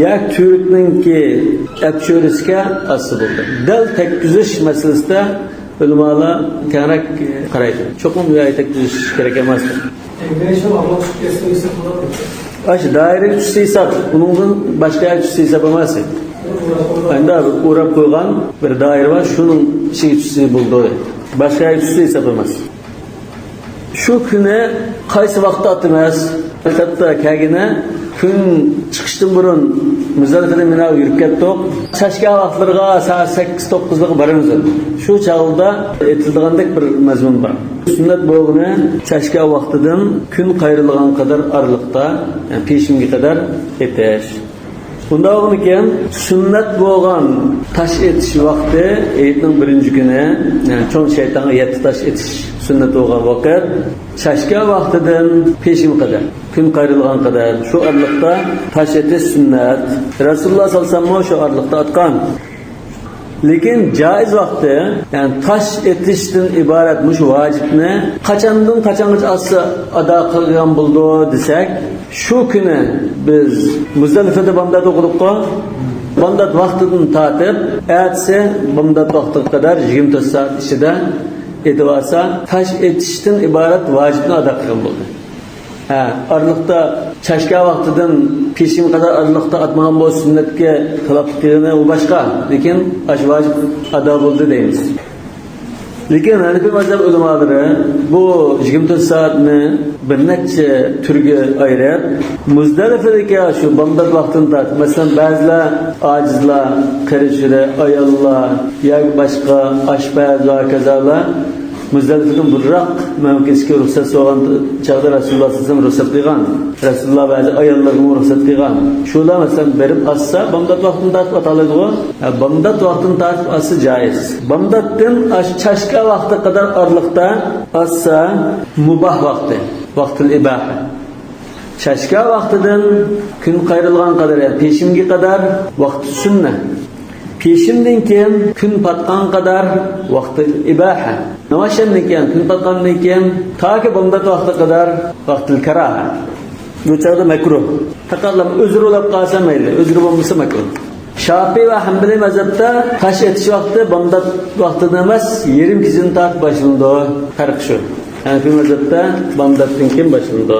يا تۈۋرۈكنىڭكى ئەپچۆرىسىگە ئاتسا بولدى. دەل تەگكۈزۈش مەسىلىسىدە ئۆلىمالار كەڭرەك قارايدۇ. چوقۇم يەرگە تەگكۈزۈش كېرەك ئەمەس. ئاشۇ دائىرە چۈشسە ھېساب، ئۇنىڭدىن باشقا يەر چۈشسە ھېساب ئەمەس. ئەمدى بىر ئوراپ قويغان بىر دائىرە بار، شۇنىڭ ئىچىگە چۈشسە بولدى. باشقا يەر چۈشسە ھېساب ئەمەس. شۇ كۈنى قايسى ۋاقىتتا ئاتىمىز؟ ھەقىقەتتە كەلگىنى كۈن چىقىشتىن بۇرۇن مۇزدەلىپىدىن مىناغا يۈرۈپ كەتتۇق. چاشكا ۋاقىتلىرىغا سائەت سەككىز توققۇزلارغا بارىمىز. شۇ چاغدا ئېيتىلىدىغاندەك بىر مەزمۇن بار. سۈننەت بولغىنى چاشكا ۋاقتىدىن كۈن قايرىلغان قەدەر ئارىلىقتا، يەنى پېشىنگە قەدەر ئېتىش. بۇنداق بولغىنىكەن، سۈننەت بولغان تاش ئېتىش ۋاقتى ھېيتنىڭ بىرىنچى كۈنى، يەنى چوڭ شەيتانغا يەتتە تاش ئېتىش سۈننەت بولغان ۋاقىت، چاشكا ۋاقتىدىن پېشىنگە قەدەر، كۈن قايرىلغان قەدەر، شۇ ئارىلىقتا تاش ئېتىش سۈننەت. رەسۇلۇللاھ سەللەللاھۇ ئەلەيھى ۋەسەللەم شۇ ئارىلىقتا ئاتقان. لېكىن جائىز ۋاقتى، يەنى تاش ئېتىشتىن ئىبارەت مۇشۇ ۋاجىپنى قاچاندىن قاچانغىچە ئاتسا ئادا قىلغان بولىدۇ دېسەك، شۇ كۈنى بىز مۇزدەلىفەدە بامدات ئوقۇدۇققۇ، بامدات ۋاقتىدىن تارتىپ ئەتىسى بامدات ۋاقتىغا قەدەر يىگىرمە تۆت سائەت ئىچىدە ئېتىۋالسا، تاش ئېتىشتىن ئىبارەت ۋاجىپنى ئادا قىلغان بولدى. ھە، ئارىلىقتا چاشكا ۋاقتىدىن پېشىنگە قەدەر ئارىلىقتا ئاتمىغان بولسا سۈننەتكە خىلاپلىق قىلغىنى ئۇ باشقا، لېكىن ئاشۇ ۋاجىپ ئادا بولدى دەيمىز. لېكىن ھەنىپىي مەزھەپ ئۆلىمالىرى بۇ يىگىرمە تۆت سائەتنى بىر نەچچە تۈرگە ئايرىپ، مۇزدەلىفىدىكى شۇ بامدات ۋاقتىنى تارتىپ، مەسىلەن، بەزىلەر ئاجىزلار، قېرى-چۈرە، ئاياللار ياكى باشقا ئاشپەز ۋە ھاكازالار مۇزدەلىفىدىن بۇرراق مەنبە كېتىشكە رۇخسەت سورىغان چاغدا رەسۇلۇللاھ سەللەللاھۇ ئەلەيھى ۋەسەللەم رۇخسەت قىلغان. رەسۇلۇللاھ بەزى ئاياللىرىغىمۇ رۇخسەت قىلغان. شۇلار، مەسىلەن، بېرىپ ئاتسا، بامدات ۋاقتىنى تارتىپ ئاتالايدىغۇ. ھە، بامدات ۋاقتىنى تارتىپ ئاتسا جائىز. بامداتتىن ئاشۇ چاشكا ۋاقتىغا قەدەر ئارىلىقتا ئاتسا، مۇباھ ۋاقتى، ۋاقتىل ئىباھە. چاشكا ۋاقتىدىن كۈن قايرىلغان قەدەر، يەنى پېشىنگە قەدەر ۋاقتى سۈننە. پېشىندىن كېيىن كۈن پاتقان قەدەر ۋاقتىل ئىباھە. ناۋاشەندىن كېيىن، كۈن پاتقاندىن كېيىن تاكى بامدات ۋاقتىغا قەدەر ۋاقتىل كاراھە. بۇ چاغدا مەكرۇھ. پەقەتلا ئۆزرە بولۇپ قالسا مەيلى، ئۆزرە بولمىسا مەكرۇھ. شاپىئىي ۋە ھەنبەلىي مەزھەپتە تاش ئېتىش ۋاقتى بامدات ۋاقتىدىن ئەمەس، يېرىم كېچىدىن تارتىپ باشلىنىدۇ. پەرق شۇ. ھەنەپىي مەزھەپتە بامداتتىن كېيىن باشلىنىدۇ.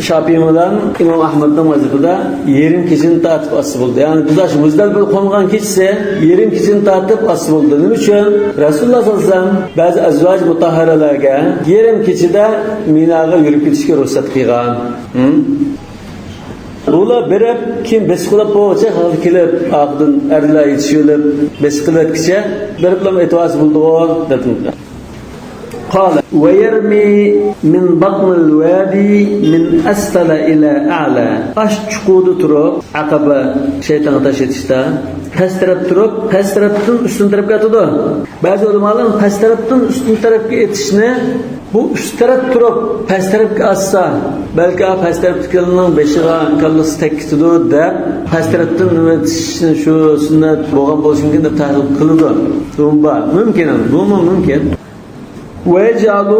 شاپىئىي بىلەن ئىمام ئەھمەدنىڭ مەزھىپىدە يېرىم كېچىدىن تارتىپ ئاتسا بولدى. يەنى بىز ئاشۇ مۇزدەلىپىدە قونغان كېچىسى يېرىم كېچىدىن تارتىپ ئاتسا بولدى. نېمە ئۈچۈن؟ رەسۇلۇللاھ سەللەللاھۇ ئەلەيھى ۋەسەللەم بەزى ئەزۋاج مۇتەھھەرەلەرگە يېرىم كېچىدە مىناغا يۈرۈپ كېتىشكە رۇخسەت قىلغان. ھىم؟ بۇلار بېرىپ، كېيىن بېسىقلاپ بولغۇچە، كېلىپ، ئارقىدىن ئەرلەر يېتىشىۋېلىپ، بېسىقلىۋەتكۈچە بېرىپلا ئېتىۋالسا بولىدىغۇ، دەپتۇ. قال، ويرمي من بطن الوادي من أسفل إلى أعلى. ئاش چوققىدا تۇرۇپ، ئەقەبە شەيتانغا تاش ئېتىشتا، پەس تەرەپ تۇرۇپ، پەس تەرەپتىن ئۈستۈن تەرەپكە ئاتىدۇ. بەزى ئۆلىمالار پەس تەرەپتىن ئۈستۈن تەرەپكە ئېتىشنى، بۇ ئۈست تەرەپ تۇرۇپ، پەس تەرەپكە ئاتسا، بەلكى پەس تەرەپتىكىلەرنىڭ بېشىغا، كاللىسى تەگكىتىدۇ دەپ، پەس تەرەپتىن ئېتىش شۇ سۈننەت بولغان بولۇشى مۇمكىن دەپ تەھلىل قىلىدۇ. بۇمۇ بار. مۇمكىن، بۇمۇ مۇمكىن. ويجعل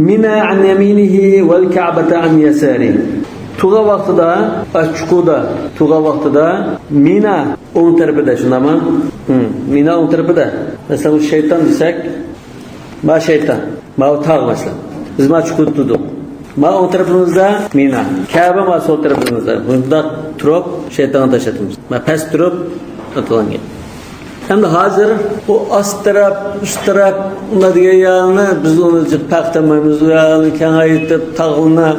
منى عن يمينه والكعبة عن يساره. تۇرغان ۋاقتىدا، ئاچچىقىدا تۇرغان ۋاقتىدا مىنا ئوڭ تەرىپىدە، شۇنداقمۇ؟ ھىم، مىنا ئوڭ تەرىپىدە. مەسىلەن، بۇ شەيتان دېسەك، ما شەيتان، ماۋۇ تاغ مەسىلەن. بىز ما چوققىدا تۇردۇق. ما ئوڭ تەرىپىمىزدە مىنا، كەبە ما سول تەرىپىمىزدە. بۇنداق تۇرۇپ شەيتانغا تاش ئاتىمىز. ما پەس تۇرۇپ ئاتىلغان گەپ. ئەمدى ھازىر بۇ ئاست تەرەپ، ئۈست تەرەپ، ئۇنداق دېگەن يەرنى بىز ئۇنى جىق پەخىتەلمەيمىز. ئۇ يەرنى كېڭەيتىپ، تاغلىرىنى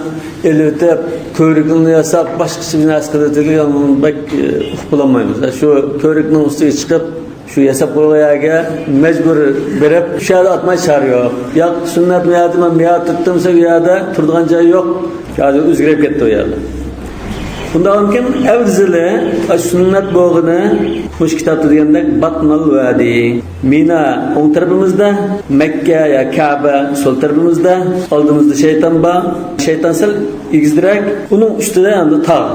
ئېلىۋېتىپ، كۆۋرۈكنى ياساپ، باشقىچە بىر نەرسە قىلىۋېتىلگەن، ئۇنى بەك، ئە، ئۇقۇپ بولالمايمىز. شۇ كۆۋرۈكنىڭ ئۈستىگە چىقىپ، شۇ ياساپ قويغان يەرگە مەجبۇر بېرىپ، شۇ يەردە ئاتماي چارە يوق. ياق، سۈننەت مۇ يەردە، مەن بۇ يەردە تۇتتۇم دېسە، ئۇ يەردە تۇرىدىغان جاي يوق. ھازىر ئۆزگىرىپ كەتتى ئۇ يەردە. بۇنداقمىكىن، ئەۋزىلى، سۈننەت بولغىنى، مۇشۇ كىتابتا دېگەندەك، باتنال ۋادى. مىنا ئوڭ تەرىپىمىزدە، مەككە يا كەبە سول تەرىپىمىزدە، ئالدىمىزدا شەيتان بار. شەيتان سەل ئېگىزرەك، ئۇنىڭ ئۈستىدە ئەمدى تاغ.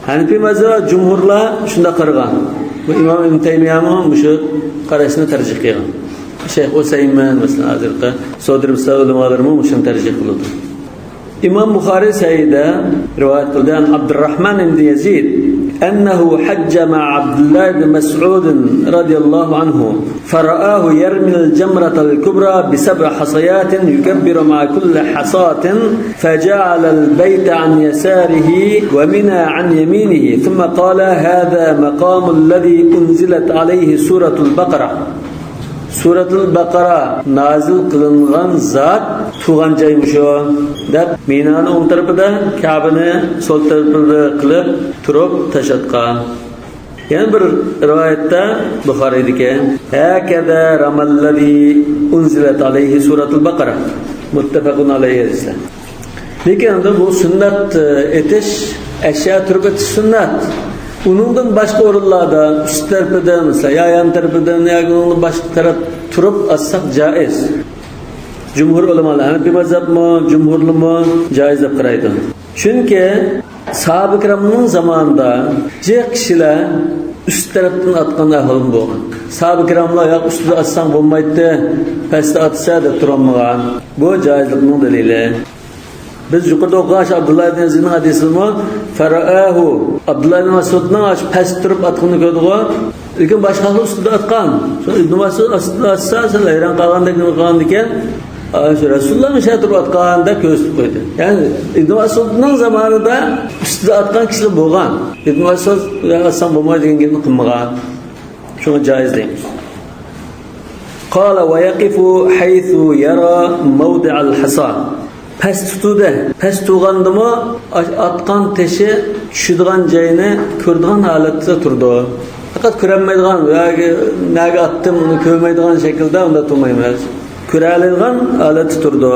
ھەنىپىي مەزھەپ جۇمھۇرلار شۇنداق قارىغان. بۇ ئىمام ئىبن تەيمىيەمۇ مۇشۇ قاراشنى تەرجىھ قىلغان. شەيخ ئۇسەيمىن، مەسىلەن، ھازىرقى سەئۇدى ئەرەبىستان ئۆلىمالىرىمۇ مۇشۇنى تەرجىھ قىلىدۇ. ئىمام بۇخارىي سەھىھىدە رىۋايەت قىلدى، عن عبد الرحمن بن يزيد أنه حج مع عبد الله بن مسعود رضي الله عنه. فرآه يرمي الجمرة الكبرى بسبع حصيات يكبر مع كل حصاة، فجعل البيت عن يساره ومنى عن يمينه، ثم قال: هذا مقام الذي أنزلت عليه سورة البقرة. سورة البقرة نازل قىلىنغان زات تۇرغان جاي مۇشۇ، دەپ، مىنانى ئوڭ تەرىپىدە، كەبىنى سول تەرىپىدە قىلىپ تۇرۇپ تاش ئاتقان. يەنە بىر رىۋايەتتە بۇخارىيدىكى، هكذا رمى الذي أنزلت عليه سورة البقرة. متفق عليه دېسە. لېكىن ئەمدى بۇ سۈننەت، ئېتىش، ئەشيا تۇرۇپ ئېتىش سۈننەت. ئۇنىڭدىن باشقا ئورۇنلاردا، ئۈست تەرىپىدىن، مەسىلەن، يا يان تەرىپىدىن، ياكى ئۇنىڭدىن باشقا تەرەپ تۇرۇپ ئاتساق جائىز. جۇمھۇر ئۆلىمالار، ھەنەپىي مەزھەپمۇ، جۇمھۇرلىمۇ جائىز دەپ قارايدۇ. چۈنكى ساھابە كىرامنىڭ زامانىدا جىق كىشىلەر ئۈست تەرەپتىن ئاتقان ئەھۋالمۇ بولغان. ساھابە كىراملار ياق ئۈستىدە ئاتساڭ بولمايتتى، پەستە ئاتسا دەپ تۇرالمىغان. بۇ جائىزلىقنىڭ دەلىلى. بىز يۇقىرىدا ئوقۇغان شۇ ئابدۇللا ئىبن زىننىڭ ھەدىسىمۇ، فەرائەھۇ، ئابدۇللا ئىبن مەسئۇدنىڭ ئاشۇ پەس تۇرۇپ ئاتقىنىنى كۆردىغۇ. لېكىن باشقا خەلق ئۈستىدە ئاتقان. شۇ ئىبن مەسئۇد ئاستىدا ئاتسا، سەل ھەيران قالغاندەك نېمە قىلغاندىكەن، ئا، شۇ رەسۇلۇللا مۇشۇ تۇرۇپ ئاتقان دەپ كۆرسىتىپ قويدى. يەنى ئىبن مەسئۇدنىڭ زامانىدا ئۈستىدە ئاتقان كىشىلەر بولغان. ئىبن مەسئۇد ئاتساڭ بولمايدۇ دېگەن گەپنى قىلمىغان. شۇڭا جائىز دەيمىز. قال ويقف حيث يرى موضع الحصى. پەس تۇتىدۇ. پەس تۇرغاندىمۇ ئاتقان تېشى چۈشىدىغان جاينى كۆرىدىغان ھالەتتە تۇرىدۇ. پەقەت كۆرەلمەيدىغان، ياكى نەگە ئاتتىم، ئۇنى كۆرمەيدىغان شەكىلدە ئۇنداق تۇرمايمىز. كۆرەلەيدىغان ھالەتتە تۇرىدۇ.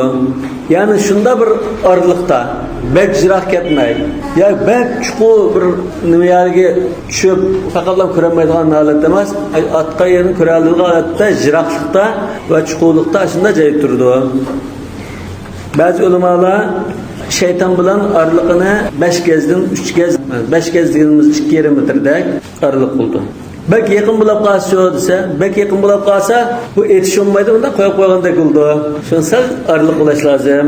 يەنى شۇنداق بىر ئارىلىقتا، بەك يىراق كەتمەي، يا بەك چوقۇم بىر نېمە يەرگە چۈشۈپ، پەقەتلا كۆرەلمەيدىغان ھالەتتە ئەمەس، ئاتقان يېرىنى كۆرەلەيدىغان ھالەتتە، يىراقلىقتا ۋە چوقۇملۇقتا شۇنداق جايدا تۇرىدۇ. بەزى ئۆلىمالار شەيتان بىلەن ئارىلىقىنى بەش گەزدىن ئۈچ گەز، بەش گەز دېگىنىمىز ئىككى يېرىم مېتىردەك ئارىلىق بولىدۇ. بەك يېقىن بولاپ قالسىچۇ دېسە، بەك يېقىن بولاپ قالسا، بۇ ئېتىشۇلمايدۇ، ئۇنداق قويۇپ قويغاندەك بولىدۇ. شۇڭا سەل ئارىلىق بولاش لازىم.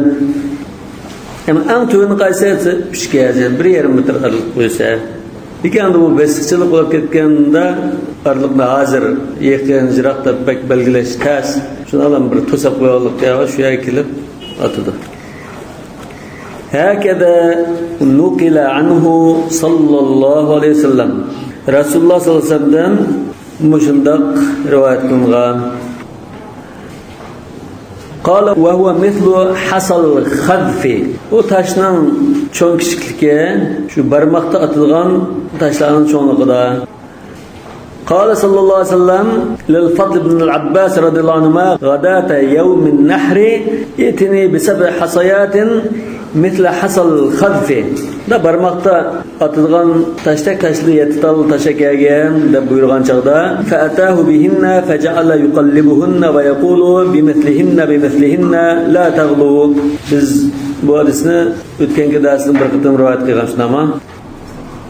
ئەمما ئەڭ تۆۋىنى قايسى دېسە، ئۈچ گەز، يەنى بىر يېرىم مېتىر ئارىلىق بولسا. لېكىن ئەمدى بۇ بېسىقچىلىق بولۇپ كەتكەندە، ئارىلىقنى ھازىر يېقىن، يىراق دەپ بەك بەلگىلەش تەس. شۇنىڭ بىلەن بىر توساپ قويغانلىق يەرگە، شۇ يەرگە كېلىپ ئاتىدۇ. هكذا نقل عنه صلى الله عليه وسلم. رەسۇلۇللا ساللاللاھۇ ئەلەيھى ۋەسەللەمدىن مۇشۇنداق رىۋايەت قىلىنغان. قال وهو مثل حصى الخذف. ئۇ تاشنىڭ چوڭ كىچىكلىكى شۇ بارماقتا ئاتىدىغان تاشلارنىڭ چوڭلۇقىدا. قال صلى الله عليه وسلم للفضل بن العباس رضي الله عنهما غداة يوم النحر: ائتني بسبع حصيات مثل حصى الخذف. دا بارماقتا ئاتىدىغان تاشتەك تاشلىرى يەتتە تال تاش ئەكەلگىن دەپ بۇيرۇغان چاغدا، فأتاه بهن فجعل يقلبهن ويقول بمثلهن بمثلهن لا تغلوا. بىز بۇ ھەدىسنى ئۆتكەنكى دەرستىن بىر قېتىم رىۋايەت قىلغان، شۇنداقمۇ؟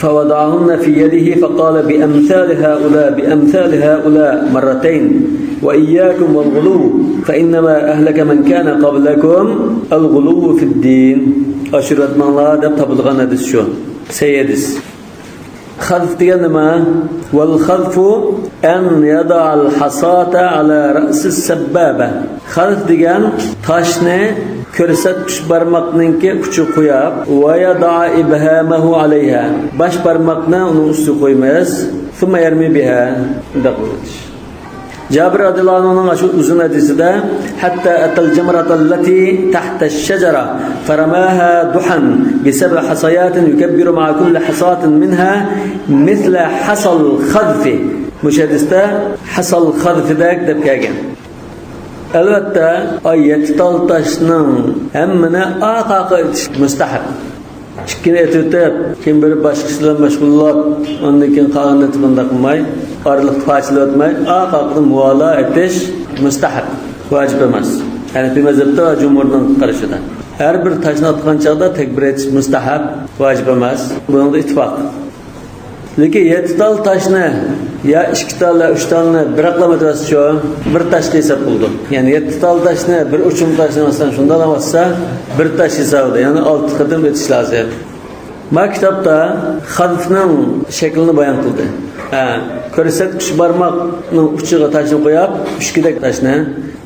فوضعهن في يده فقال بأمثال هؤلاء بأمثال هؤلاء مرتين وإياكم والغلو فإنما أهلك من كان قبلكم الغلو في الدين. ئاشۇرۇۋەتمەڭلار دەپ تاپىدىغان ھەدىس شۇ. سەھىھ ھەدىس. خذف دېگەن نېمە؟ والخذف أن يضع الحصاة على رأس السبابة. خذف دېگەن تاشنى كۆرسەتكۈچ بارماقنىڭكى ئۇچىغا قويۇپ، ويضع إبهامه عليها، باش بارماقنى ئۇنىڭ ئۈستىگە قويىمىز. ثم يرمي بها. جابىر رەزىياللاھۇ ئەنھۇنىڭ شۇ ئۇزۇن ھەدىسىدە، حتى أتى الجمرة التي تحت الشجرة فرماها ضحى بسبع حصيات يكبر مع كل حصاة منها مثل حصى الخذف. مۇشۇ ھەدىستە حصى الخذف دەك دەپ كەلگەن. ئەلۋەتتە، ئاي يەتتە تال تاشنىڭ ھەممىنى ئارقا-ئارقا ئېتىش مۇستەھەب. ئىككىنى ئېتىۋېتىپ، كېيىن بىر باشقىسى بىلەن مەشغۇللىنىپ، ئاندىن كېيىن قالغىنىنى ئېتىپ، بۇنداق قىلماي، ئارىلىقتا پاچىلىۋەتمەي، ئارقا-ئارقىدىن مۇۋالا ئېتىش مۇستەھەب، ۋاجىپ ئەمەس. ھەنەفىي مەزھەپتە ۋە جۇمھۇرنىڭ قارىشىدا. ھەر بىر تاشنى ئاتقان چاغدا تەكبىر ئېيتىش مۇستەھەب، ۋاجىپ ئەمەس. بۇنىڭدا ئىتتىپاق. لېكىن يەتتە تال تاشنى يا ئىككى تال يا ئۈچ تالنى بىراقلا ئېتىۋەتسىچۇ، بىر تاشقا ھېساب قىلىدۇ. يەنى يەتتە تال تاشنى، بىر ئوچۇم تاشنى، مەسىلەن، شۇنداق ئاتسا، بىر تاش ھېسابىدا، يەنى ئالتە قېتىم ئېتىش لازىم. ما كىتابتا خەزفنىڭ شەكلىنى بايان قىلدى. ھە، كۆرسەتكۈچ بارماقنىڭ ئۇچىغا تاشنى قويۇپ، ئۈچكىدەك تاشنى،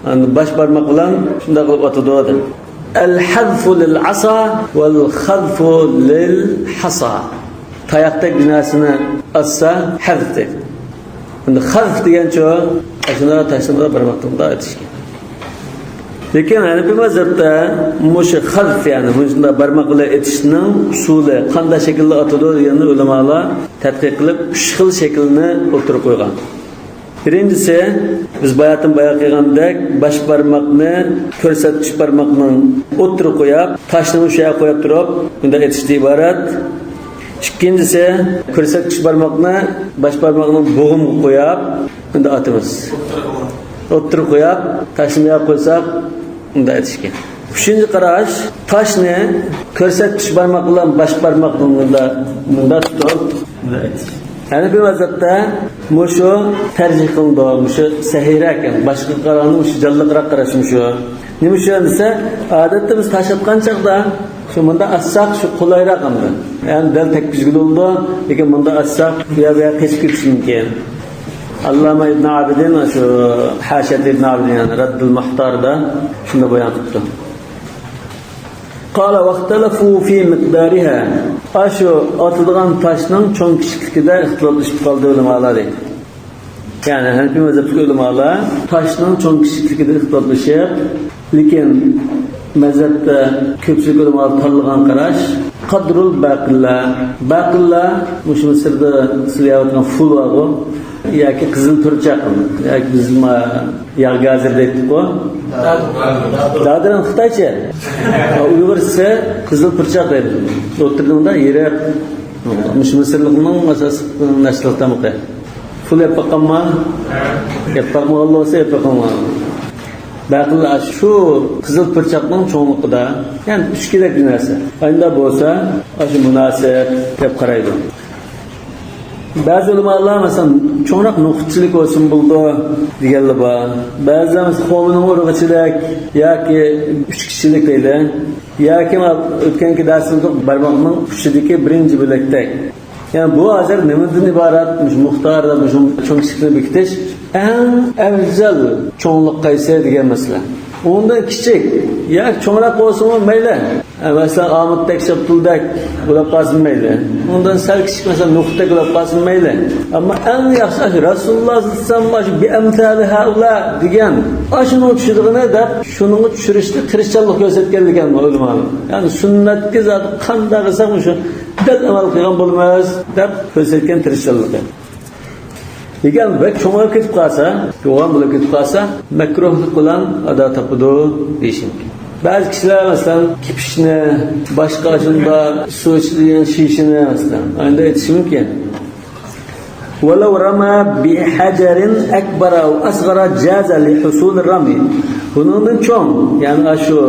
ئاندىن باش بارماق بىلەن شۇنداق قىلىپ ئاتىدۇ، دېدى. الحذف للعصا والخذف للحصى. تاياقتەك بىر نەرسىنى ئاتسا، ھەزف دەيدۇ. ئەمدى خەزف دېگەنچۇ، ئاشۇنداق تاشلىمىغا بارماقتىن ئېتىشكەن. لېكىن ھەنەفىي مەزھەپتە مۇشۇ خەزف، يەنى مۇشۇنداق بارماق بىلەن ئېتىشنىڭ ئۇسۇلى، قانداق شەكىلدە ئاتىدۇ دېگەننى ئۆلىمالار تەتقىق قىلىپ، ئۈچ خىل شەكىلنى ئوتتۇرىغا قويغان. بىرىنچىسى، بىز باياتىن بايان قىلغاندەك، باش بارماقنى كۆرسەتكۈچ بارماقنىڭ ئوتتۇرىغا قويۇپ، تاشنىمۇ شۇ يەرگە قويۇپ تۇرۇپ، بۇنداق ئېتىشتىن ئىبارەت. ئىككىنچىسى، كۆرسەتكۈچ بارماقنى باش بارماقنىڭ بوغۇمىغا قويۇپ، بۇنداق ئاتىمىز. ئوتتۇرىغا قويۇپ، تاشنى بۇ يەرگە قويساق، بۇنداق ئېتىشكەن. ئۈچىنچى قاراش، تاشنى كۆرسەتكۈچ بارماق بىلەن باش بارماقنى مۇندا، مۇندا تۇتۇپ، مۇندا ئېتىش. ھەنەفىي مەزھەپتە مۇشۇ تەرجىھ قىلىنىدۇ، مۇشۇ سەھىھرەك، باشقىغا قارىغاندا مۇشۇ جانلىقراق قاراش مۇشۇ. نېمە ئۈچۈن دېسە، ئادەتتە بىز تاش ئاتقان چاغدا شۇ مۇنداق ئاچساق، شۇ قولايراق ئەمدى. يەنى دەل تەگكۈزگىلى بولىدۇ، لېكىن مۇنداق ئاچساق، بۇ يەر، بۇ يەر قېچىپ كېتىشى مۇمكىن. ئاللاما ئىبن ئابىدىن شۇ ھاشىيەت ئىبن ئابىدىن، يەنى رەددۇل مۇھتاردا شۇنداق بايان قىپتۇ. قال واختلفوا في مقدارها. ئاشۇ ئاتىدىغان تاشنىڭ چوڭ كىچىكلىكىدە ئىختىلاپلىشىپ قالدى ئۆلىمالار دەيدۇ. يەنى ھەنىفىي مەزھەپتىكى ئۆلىمالار تاشنىڭ چوڭ كىچىكلىكىدە ئىختىلاپلىشىپ، لېكىن مەزھەپتە كۆپچىلىك ئۆلىمالار تاللىغان قاراش قەدرۇل باقىللا. باقىللا مۇشۇ مىسىردا سىلەۋاتقان فۇل بارغۇ، ياكى قىزىل پۇرچاق، ياكى بىز ما ياغ گازىر دەيتتۇققۇ. دادىران خىتايچە. ئۇيغۇرچىسى قىزىل پۇرچاق دەيدۇ. ئوتتۇرىدا يېرى مۇشۇ مىسىرلىقنىڭ ئاساسلىق نەشتىلىق تامىقى. فۇل يەپ باققانما؟ يەپ باقمىغانلار بولسا يەپ باقىڭلار. بەقىللا شۇ قىزىل پۇرچاقنىڭ چوڭلۇقىدا، يەنى ئۈچكىدەك بىر نەرسە. ئاينىدا بولسا، ئاشۇ مۇناسىپ دەپ قارايدۇ. بەزى ئۆلىمالار، مەسىلەن، چوڭراق نوقۇتچىلىك بولسىمۇ بولىدۇ دېگەنلەر بار. بەزىلەر، مەسىلەن، خورمىنىڭ ئۇرۇغىچىلىك ياكى ئۈچ كىشىلىك دەيلى. ياكى مانا ئۆتكەنكى دەرسىمىزدە بارماقنىڭ ئۇچىدىكى بىرىنچى بۆلەكتەك. يەنى بۇ ھازىر نېمىدىن ئىبارەت؟ مۇشۇ مۇختار، مۇشۇ چوڭ كىچىكنى بېكىتىش. ئەڭ ئەۋزەل چوڭلۇق قايسى دېگەن مەسىلە. ئۇنىڭدىن كىچىك ياكى چوڭراق بولسىمۇ مەيلى. مەسىلەن، ئامۇتتەك، شاپتۇلدەك بولۇپ قالسىمۇ مەيلى. ئۇنىڭدىن سەل كىچىك، مەسىلەن، نوقۇتتەك بولۇپ قالسىمۇ مەيلى. ئەمما ئەڭ ياخشى ئاشۇ رەسۇلۇللا ساللاللاھۇ ئەلەيھى ۋەسەللەم ئاشۇ بىئەمسالى ھەئۇلا دېگەن، ئاشۇنىڭغا چۈشىدىغىنى دەپ، شۇنىڭغا چۈشۈرۈشتە تىرىشچانلىق كۆرسەتكەنلىكەن ئۆلىمالار. يەنى سۈننەتكە زادى قانداق قىلساق مۇشۇ دەل ئەمەل قىلغان بولىمىز دەپ كۆرسەتكەن تىرىشچانلىقى. لېكىن بەك چوڭايىپ كېتىپ قالسا، يوغان بولۇپ كېتىپ قالسا، مەكرۇھلۇق بىلەن ئادا تاپىدۇ دېيىشى مۇمكىن. بەزى كىشىلەر، مەسىلەن، كېپىشنى، باشقا شۇنداق سۇ ئىچىدىغان شىشىنى، مەسىلەن، ئاينىدا ئېتىشى مۇمكىن. ولو رمى بحجر أكبر أو أصغر جاز لحصول الرمي. بۇنىڭدىن چوڭ، يەنى ئاشۇ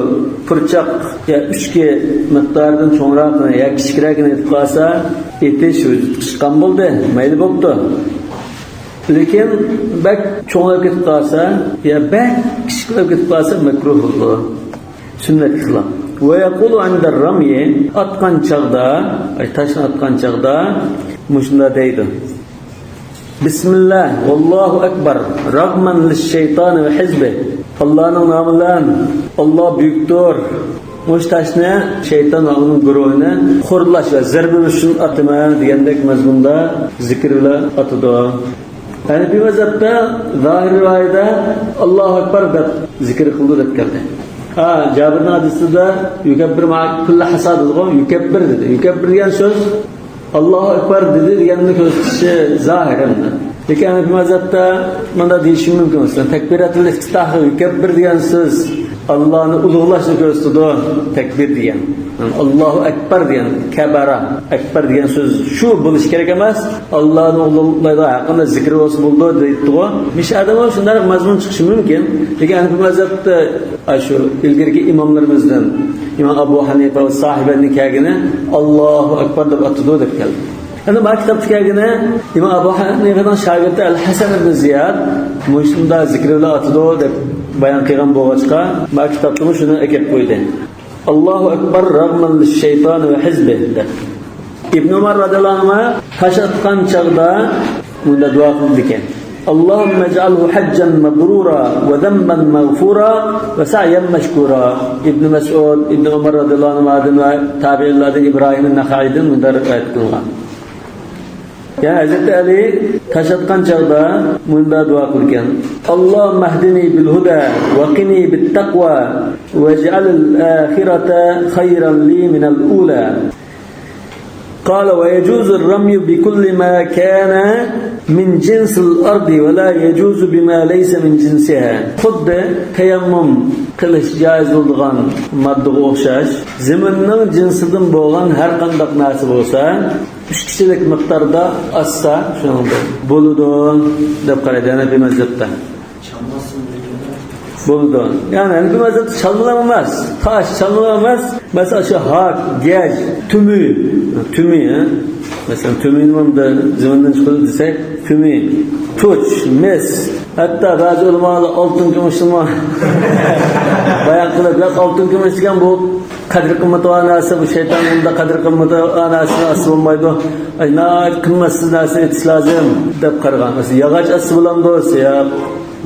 پۇرچاق يا ئۈچكە مىقدارىدىن چوڭراقىنى يا كىچىكرەكىنى ئېتىپ قالسا، ئېتىش ۋۇجۇدقا چىققان بولدى، مەيلى بوپتۇ. لېكىن بەك چوڭلاپ كېتىپ قالسا يا بەك كىچىكلەپ كېتىپ قالسا مەكرۇھ بولىدۇ. سۈننەتكە خىلاپ. ويقول عند الرمي، ئاتقان چاغدا، ئاي، تاشنى ئاتقان چاغدا مۇشۇنداق دەيدۇ. بسم الله والله أكبر رغما للشيطان وحزبه. ئاللانىڭ نامى بىلەن، ئاللا بۈيۈكتۇر. مۇشۇ تاشنى شەيتان ۋە ئۇنىڭ گۇرۇھىنى خورلاش ۋە زەربە ئۇرۇش ئۈچۈن ئاتىمەن دېگەندەك مەزمۇندا زىكىر بىلەن ئاتىدۇ. ھەنىفىي مەزھەپتە زاھىر رىۋايەتتە ئاللاھۇ ئەكبەر دەپ زىكىر قىلىدۇ دەپ كەلدى. ھا، جابىرنىڭ ھەدىسىدە يۇكەببىرۇ مەئە كۇللى ھەسا دېدىغۇ، يۇكەببىر دېدى. يۇكەببىر دېگەن سۆز ئاللاھۇ ئەكبەر دېدى دېگەننى كۆرسىتىشى زاھىر ئەمدى. لېكىن ھەنىفىي مەزھەپتە مۇنداق دېيىشى مۇمكىن، مەسىلەن، تەكبىراتۇل ئىفتىتاھ، يۇكەببىر دېگەن سۆز ئاللانى ئۇلۇغلاشنى كۆرسىتىدۇ، تەكبىر دېگەن. ئاللاھۇ ئەكبەر دېگەن، كەبەرە، ئەكبەر دېگەن سۆز شۇ بولۇشى كېرەك ئەمەس، ئاللانى ئۇلۇغلايدىغان ھەققىدە زىكىر بولسا بولىدۇ دەيتتىغۇ. مۇشۇ ئادەممۇ شۇنداق مەزمۇن چىقىشى مۇمكىن. لېكىن ھەنىفىي مەزھەپتە ئاشۇ ئىلگىرىكى ئىماملىرىمىزدىن ئىمام ئەبۇ ھەنىفە ۋە ساھىبەننىڭ كەلگىنى ئاللاھۇ ئەكبەر دەپ ئاتىدۇ دەپ كەلدى. ئەمدى ما كىتابتا كەلگىنى ئىمام ئەبۇ ھەنىفەنىڭ شاگىرتى ئەل ھەسەن ئىبن زىياد مۇشۇنداق زىكىر بىلەن ئاتىدۇ دەپ بايان قىلغان بولغاچقا، ما كىتابتىمۇ شۇنى ئەكەپ قويدى. ئاللاھۇ ئەكبەر رەغمەن لىششەيتانى ۋە ھىزبىھ دەپ. ئىبن ئۆمەر رەزىياللاھۇ ئەنھۇما تاش ئاتقان چاغدا مۇنداق دۇئا قىلىدىكەن. اللهم اجعله حجا مبرورا وذنبا مغفورا وسعيا مشكورا. ئىبن مەسئۇد، ئىبن ئۆمەر رەزىياللاھۇ ئەنھۇمادىن ۋە تابىئىنلاردىن ئىبراھىم نەخەئىدىن مۇنداق رىۋايەت قىلىنغان. يەنى ھەزرىتى ئەلى تاش ئاتقان چاغدا مۇنداق دۇئا قىلىدىكەن. اللهم اهدني بالهدى وقني بالتقوى واجعل الآخرة خيرا لي من الأولى. قال ويجوز الرمي بكل ما كان من جنس الأرض ولا يجوز بما ليس من جنسها. خۇددى تەيەممۇم قىلىش جائىز بولىدىغان ماددىغا ئوخشاش، زېمىننىڭ جىنسىدىن بولغان ھەر قانداق نەرسە بولسا، ئۈچ كىشىلىك مىقداردا ئاتسا، شۇنىڭدا بولىدۇ دەپ قارايدۇ ھەنەفىي مەزھەپتە. بولىدۇ. يەنى ھەنەفىي مەزھەپتە چالمىلام ئەمەس، تاش، چالمىلام ئەمەس. مەسىلەن، شۇ ھاك، گەج، تۈمۈ، تۈمۈ، ھە؟ مەسىلەن، تۈمۈنى بۇندا زېمىندىن چىقىدۇ دېسەك، تۈمۈ، تۇچ، مىس، ھەتتا بەزى ئۆلىمالار ئالتۇن كۈمۈشنىمۇ بايان قىلىپ، ياق، ئالتۇن كۈمۈش دېگەن بۇ قەدىر قىممىتى بار نەرسە، بۇ شەيتان بۇنداق قەدىر قىممىتى بار نەرسىنى ئاسسا بولمايدۇ. ئاي، ناھايىتى قىممەتسىز نەرسىنى ئېتىش لازىم دەپ قارىغان. مەسىلەن، ياغاچ ئاسسا بولامدۇ دېسە، ياق،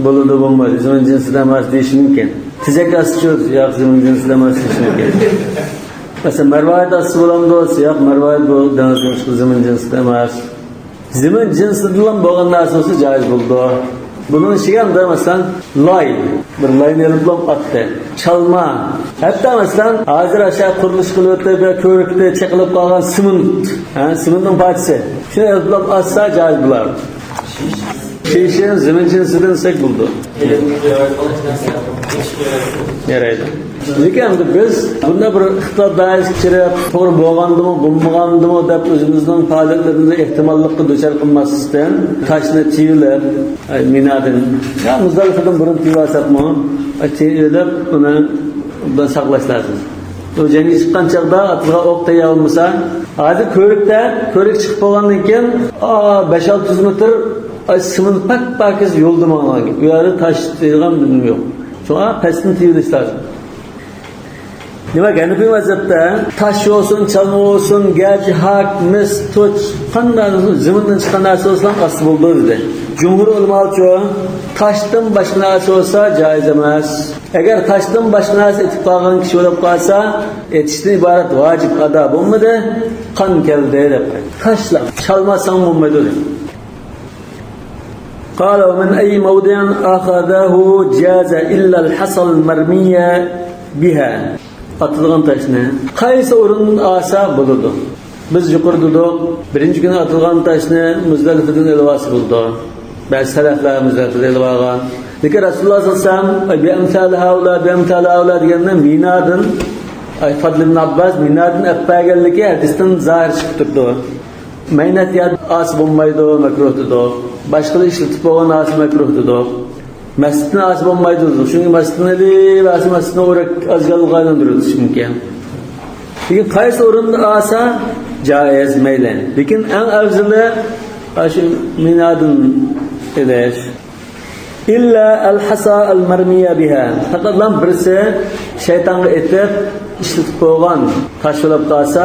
بولىدۇ، بولمايدۇ، زېمىن جىنسىدا ئەمەس دېيىشى مۇمكىن. تېزەك ئاسسا، ياق، زېمىن جىنسىدا ئەمەس دېيىشى مۇمكىن. مەسىلەن، مەرۋايىت ئاسسا بولامدۇ دېسە، ياق، مەرۋايىت بۇ دېڭىز جىنسىدا، زېمىن جىنسىدا ئەمەس. زېمىن جىنسىدىلا بولغان نەرسە بولسا جائىز بولىدۇ. بۇنىڭ ئىچىگە ئەمدى، مەسىلەن، لاي، بىر لاينى ئېلىپلا ئاتتى. چالما. ھەتتا، مەسىلەن، ھازىر ئاشۇ قۇرۇلۇش قىلىۋېتىپ، يا كۆۋرۈكتە چېقىلىپ قالغان سېمونت، ھە، سېمونتنىڭ پارچىسى. شۇنى ئېلىپلا ئاتسا جائىز بولار. شېشىنى زېمىن جىنسىدىن دېسەك بولىدۇ. يارايدۇ. لېكىن ئەمدى بىز بۇنداق بىر ئىختىلاپ دائىرىسىگە كىرىپ، توغرا بولغاندىمۇ، بولمىغاندىمۇ دەپ ئۆزىمىزنىڭ پائالىيەتلىرىمىزنى ئېھتىماللىققا دۇچار قىلماسلىقتىن، تاشنى تېيىۋېلىپ، ئاي، مىنادىن يا مۇزدەلىفىدىن بۇرۇن تېيىۋالساقمۇ، ئاي، تېيىۋېلىپ، ئۇنى ئوبدان ساقلاش لازىم. ئۇ جەڭگە چىققان چاغدا ئاتىلغان ئوق تەييار بولمىسا، ھازىر كۆۋرۈكتە، كۆۋرۈك چىقىپ بولغاندىن كېيىن، ئا، بەش-ئالتە يۈز مېتىر، ئاي، سېمونت پاك-پاكىز يولدا ماڭغان گەپ. ئۇ يەردە تاش تېيىدىغان نېمە يوق. شۇڭا پەستىن تېيىۋېلىش لازىم. دېمەك، ھەنىپىي مەزھەپتە تاش بولسۇن، چالما بولسۇن، گەج، ھاك، مىس، تۇچ، قانداق زېمىندىن چىققان نەرسە بولسا ئاسسا بولىدۇ دېدى. جۇمھۇر ئۆلىمالارچۇ، تاشتىن باشقا نەرسە بولسا جائىز ئەمەس. ئەگەر تاشتىن باشقا نەرسە ئېتىپ قالغان كىشى بولۇپ قالسا، ئېتىشتىن ئىبارەت ۋاجىپ ئادا بولمىدى، قان كەلدى دەپ. تاشلا، چالما ساڭ بولمايدۇ دېدى. قال: ومن أي موضع أخذه جاز إلا الحصى المرمي بها. ئاتىدىغان تاشنى قايسى ئورۇندىن ئالسا بولىدۇ. بىز يۇقىرىدا دېدۇق، بىرىنچى كۈنى ئاتىلغان تاشنى مۇزدەلىفىدىن ئېلىۋالسا بولىدۇ. بەزى سەلەفلەر مۇزدەلىفىدىن ئېلىۋالغان. لېكىن رەسۇلۇللا سەللەللاھۇ ئەلەيھى ۋەسەللەم، ئەي، بىئەمسالى ھەئۇلا، بىئەمسالى ھەئۇلا دېگەندە مىنادىن، ئەي، فەزل ئىبن ئابباس مىنادىن ئەپ بەرگەنلىكى ھەدىستىن زاھىر چىقىپ تۇرىدۇ. مەينەت يەردە ئالسا بولمايدۇ، مەكرۇھ دېدۇق. باشقىلار ئىشلىتىپ بولغان نەرسە مەكرۇھ دېدۇق. مەسچىتنى ئالسا بولمايدۇ دېدۇق. چۈنكى مەسچىتنى ئېلىۋالسا، مەسچىتنى ئورەك ئازگالغا ئايلاندۇرۇۋېتىشى مۇمكىن. لېكىن قايسى ئورۇندا ئالسا جائىز، مەيلى. لېكىن ئەڭ ئەۋزىلى ئاشۇ مىنادىن ئېلىش. إلا الحصى المرمي بها. پەقەتلا بىرسى شەيتانغا ئېتىپ، ئىشلىتىپ بولغان تاش بولۇپ قالسا،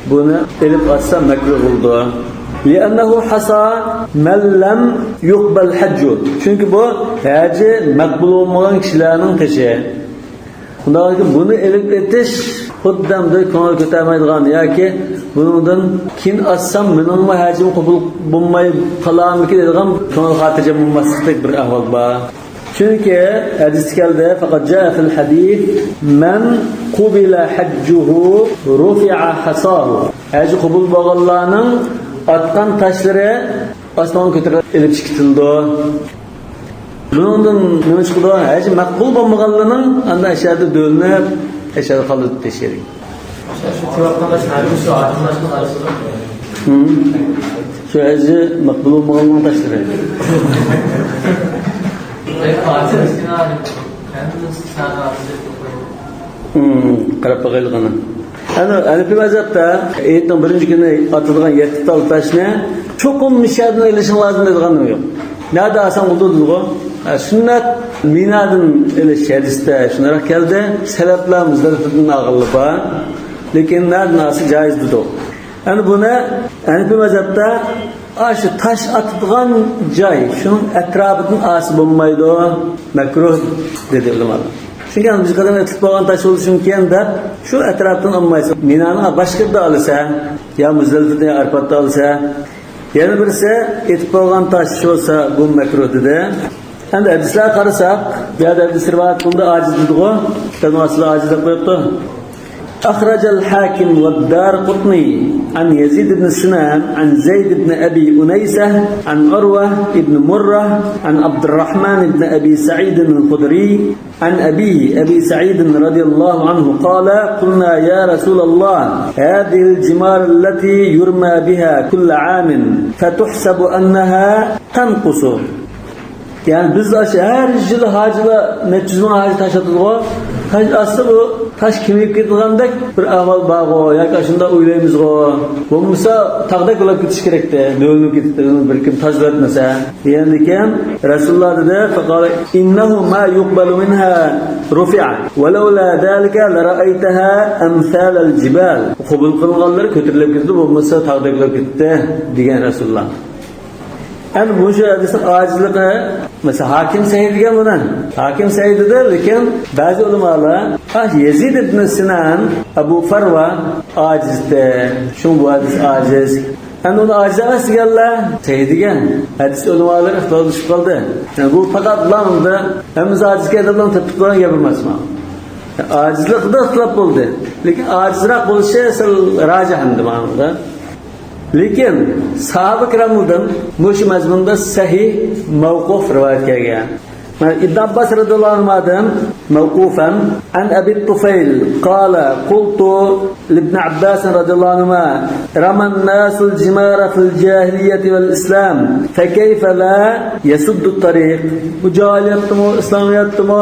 بۇنى ئېلىپ ئاتسا مەكرۇھ بولىدۇ. لأنه حصى من لم يقبل حجه. چۈنكى بۇ ھەجى مەقبۇل بولمىغان كىشىلەرنىڭ تېشى. ئۇنداق بۇنى ئېلىپ ئېتىش خۇددى ئەمدى كۆڭۈل كۆتەرمەيدىغان ياكى بۇنىڭدىن كېيىن ئاتسام مېنىڭمۇ ھەجىم قوبۇل بولماي قالارمىكىن دەيدىغان كۆڭۈل خاتىرجەم بولماسلىقتەك بىر ئەھۋال بار. چۈنكى ھەدىستە كەلدى، فقد جاء في الحديث من قبل حجه رفع حصاه. ھەجى قوبۇل بولغانلارنىڭ ئاتقان تاشلىرى ئاسمانغا كۆتۈرۈلۈپ ئېلىپ چىقىتىلىدۇ. بۇنىڭدىن نېمە چىقىدۇ؟ ھەجى مەقبۇل بولمىغانلارنىڭ ئاندىن ئەشەدە دۆلىنىپ، ئەشەدە قالدۇرۇپ تېشىيدۇ. شۇ تېۋىپ قالغان شەھەرمۇ شۇ ئاتىلغان تاشلىرى. شۇ ھەجى مەقبۇل بولمىغاننىڭ تاشلىرى. قاراپ باقايلى قانا. ئەنە ھەنىپىي مەزھەپتە ھېيتنىڭ بىرىنچى كۈنى ئاتىدىغان يەتتە تال تاشنى چوقۇم مىشەدىن ئېلىشىڭ لازىم دەيدىغان نېمە يوق. نەدە ئالساڭ بولىدۇ دېدىغۇ. ھە، سۈننەت مىنادىن ئېلىش ھەدىستە شۇنداق كەلدى. سەلەپلەر مۇزدەلىپىدىن ئالغانلار بار. لېكىن نەدىن ئالسا جائىز دېدۇق. ئەنە بۇنى ھەنىپىي مەزھەپتە ئاشۇ تاش ئاتىدىغان جاي، شۇنىڭ ئەتراپىدىن ئالسا بولمايدۇ، مەكرۇھ دېدى ئۆلىمالار. چۈنكى بىز قەدەم ئېتىلىپ بولغان تاش بولۇشى مۇمكىن دەپ، شۇ ئەتراپتىن ئالمايسەن. مىنانىڭ باشقا يېرىدە ئالىسەن، يا مۇزدەلىپىدە، يا ئارپاتتا ئالىسەن. يەنە بىرسى، ئېتىپ بولغان تاش بولسا، بۇ مەكرۇھ دېدى. ئەمدى ھەدىسلەرگە قارىساق، بۇ يەردە ھەدىس رىۋايەت قىلىنىدۇ، ئاجىز دېدىغۇ. كىتابنىڭ ئاستىدا ئاجىز دەپ قويۇپتۇ. أخرج الحاكم والدارقطني عن يزيد بن سنان عن زيد بن أبي أنيسة عن عروة بن مرة عن عبد الرحمن بن أبي سعيد الخدري عن أبيه أبي سعيد رضي الله عنه قال: قلنا يا رسول الله، هذه الجمار التي يرمى بها كل عام فتحسب أنها تنقص. يەنى بىز ئاشۇ ھەر يىلى ھاجىلار نەچچە يۈز مىڭ ھاجى تاش ئاتىدىغۇ. تاش ئاستى بۇ، تاش كېمىيىپ كېتىدىغاندەك بىر ئەھۋال بارغۇ، ياكى ئاشۇنداق ئويلايمىزغۇ. بولمىسا تاغدەك بولۇپ كېتىشى كېرەكتى، دۆۋىلىنىپ كېتىپتۇ، بىر كىم تازىلاتمىسا. دېگەندىكىن رەسۇلۇللاھ دېدى، فقال إنه ما يقبل منها رفع ولولا ذلك لرأيتها أمثال الجبال. قوبۇل قىلغانلىرى كۆتۈرۈلۈپ كېتىدۇ، بولمىسا تاغدەك بولۇپ كېتىپتۇ، دېگەن رەسۇلۇللاھ. ئەمدى مۇشۇ ھەدىسنىڭ ئاجىزلىقى، مەسىلەن، ھاكىم سەھىھ دېگەن بۇنى. ھاكىم سەھىھ دېدى، لېكىن بەزى ئۆلىمالار، ئا، يەزىد ئىبن سىنان، ئەبۇ فارۋا ئاجىزدى. شۇڭا بۇ ھەدىس ئاجىز. ئەمدى ئۇنى ئاجىز ئەمەس دېگەنلەر سەھىھ دېگەن. ھەدىس ئۆلىمالىرى ئىختىلاپلىشىپ قالدى. يەنى بۇ پەقەت لامدا ھەممىسى ئاجىزكەن دەپ تېپىپ قويغان گەپ ئەمەس. ئاجىزلىقىدا ئىختىلاپ بولدى. لېكىن ئاجىزراق بولۇشى سەل راجىھ ئەمدى ماڭىدا. لېكىن ساھابە كىراملاردىن مۇشۇ مەزمۇندا سەھىھ مەۋقۇف رىۋايەت كەلگەن. مانا ئىبن ئابباس رەزىياللاھۇ ئەنھۇدىن مەۋقۇفەن عن أبي الطفيل قال قلت لابن عباس رضي الله عنهما رمى الناس الجمار في الجاهلية والإسلام فكيف لا يسد الطريق. بۇ جاھىلىيەتتىمۇ، ئىسلامىيەتتىمۇ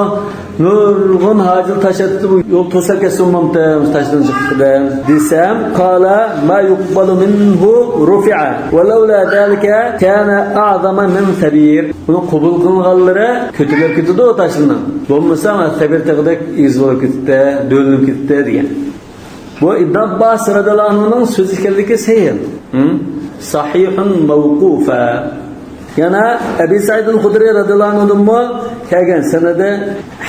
نۇرغۇن ھاجىلار تاش ئاتتى، بۇ يول توساپ كەتسە بولمامتى، تاشتىن چىققىدە دېسەم، قال ما يقبل منه رفع ولولا ذلك كان أعظم من ثبير. بۇنى قوبۇل قىلغانلىرى كۆتۈرۈلۈپ كېتىدۇ تاشلىرىنىڭ. بولمىسا سەبىر تېغىدەك ئېگىز بولۇپ كېتىپتۇ، دۆۋىلىنىپ كېتىپتۇ دېگەن. بۇ ئىبن ئابباس رەزىياللاھۇ ئەنھۇنىڭ سۆزى ئىكەنلىكى سەھىھ. ھە؟ صحيح موقوفا. يەنە ئەبى سەئىد ئەل خۇدرى رەزىياللاھۇ ئەنھۇدىنمۇ كەلگەن سەنىدى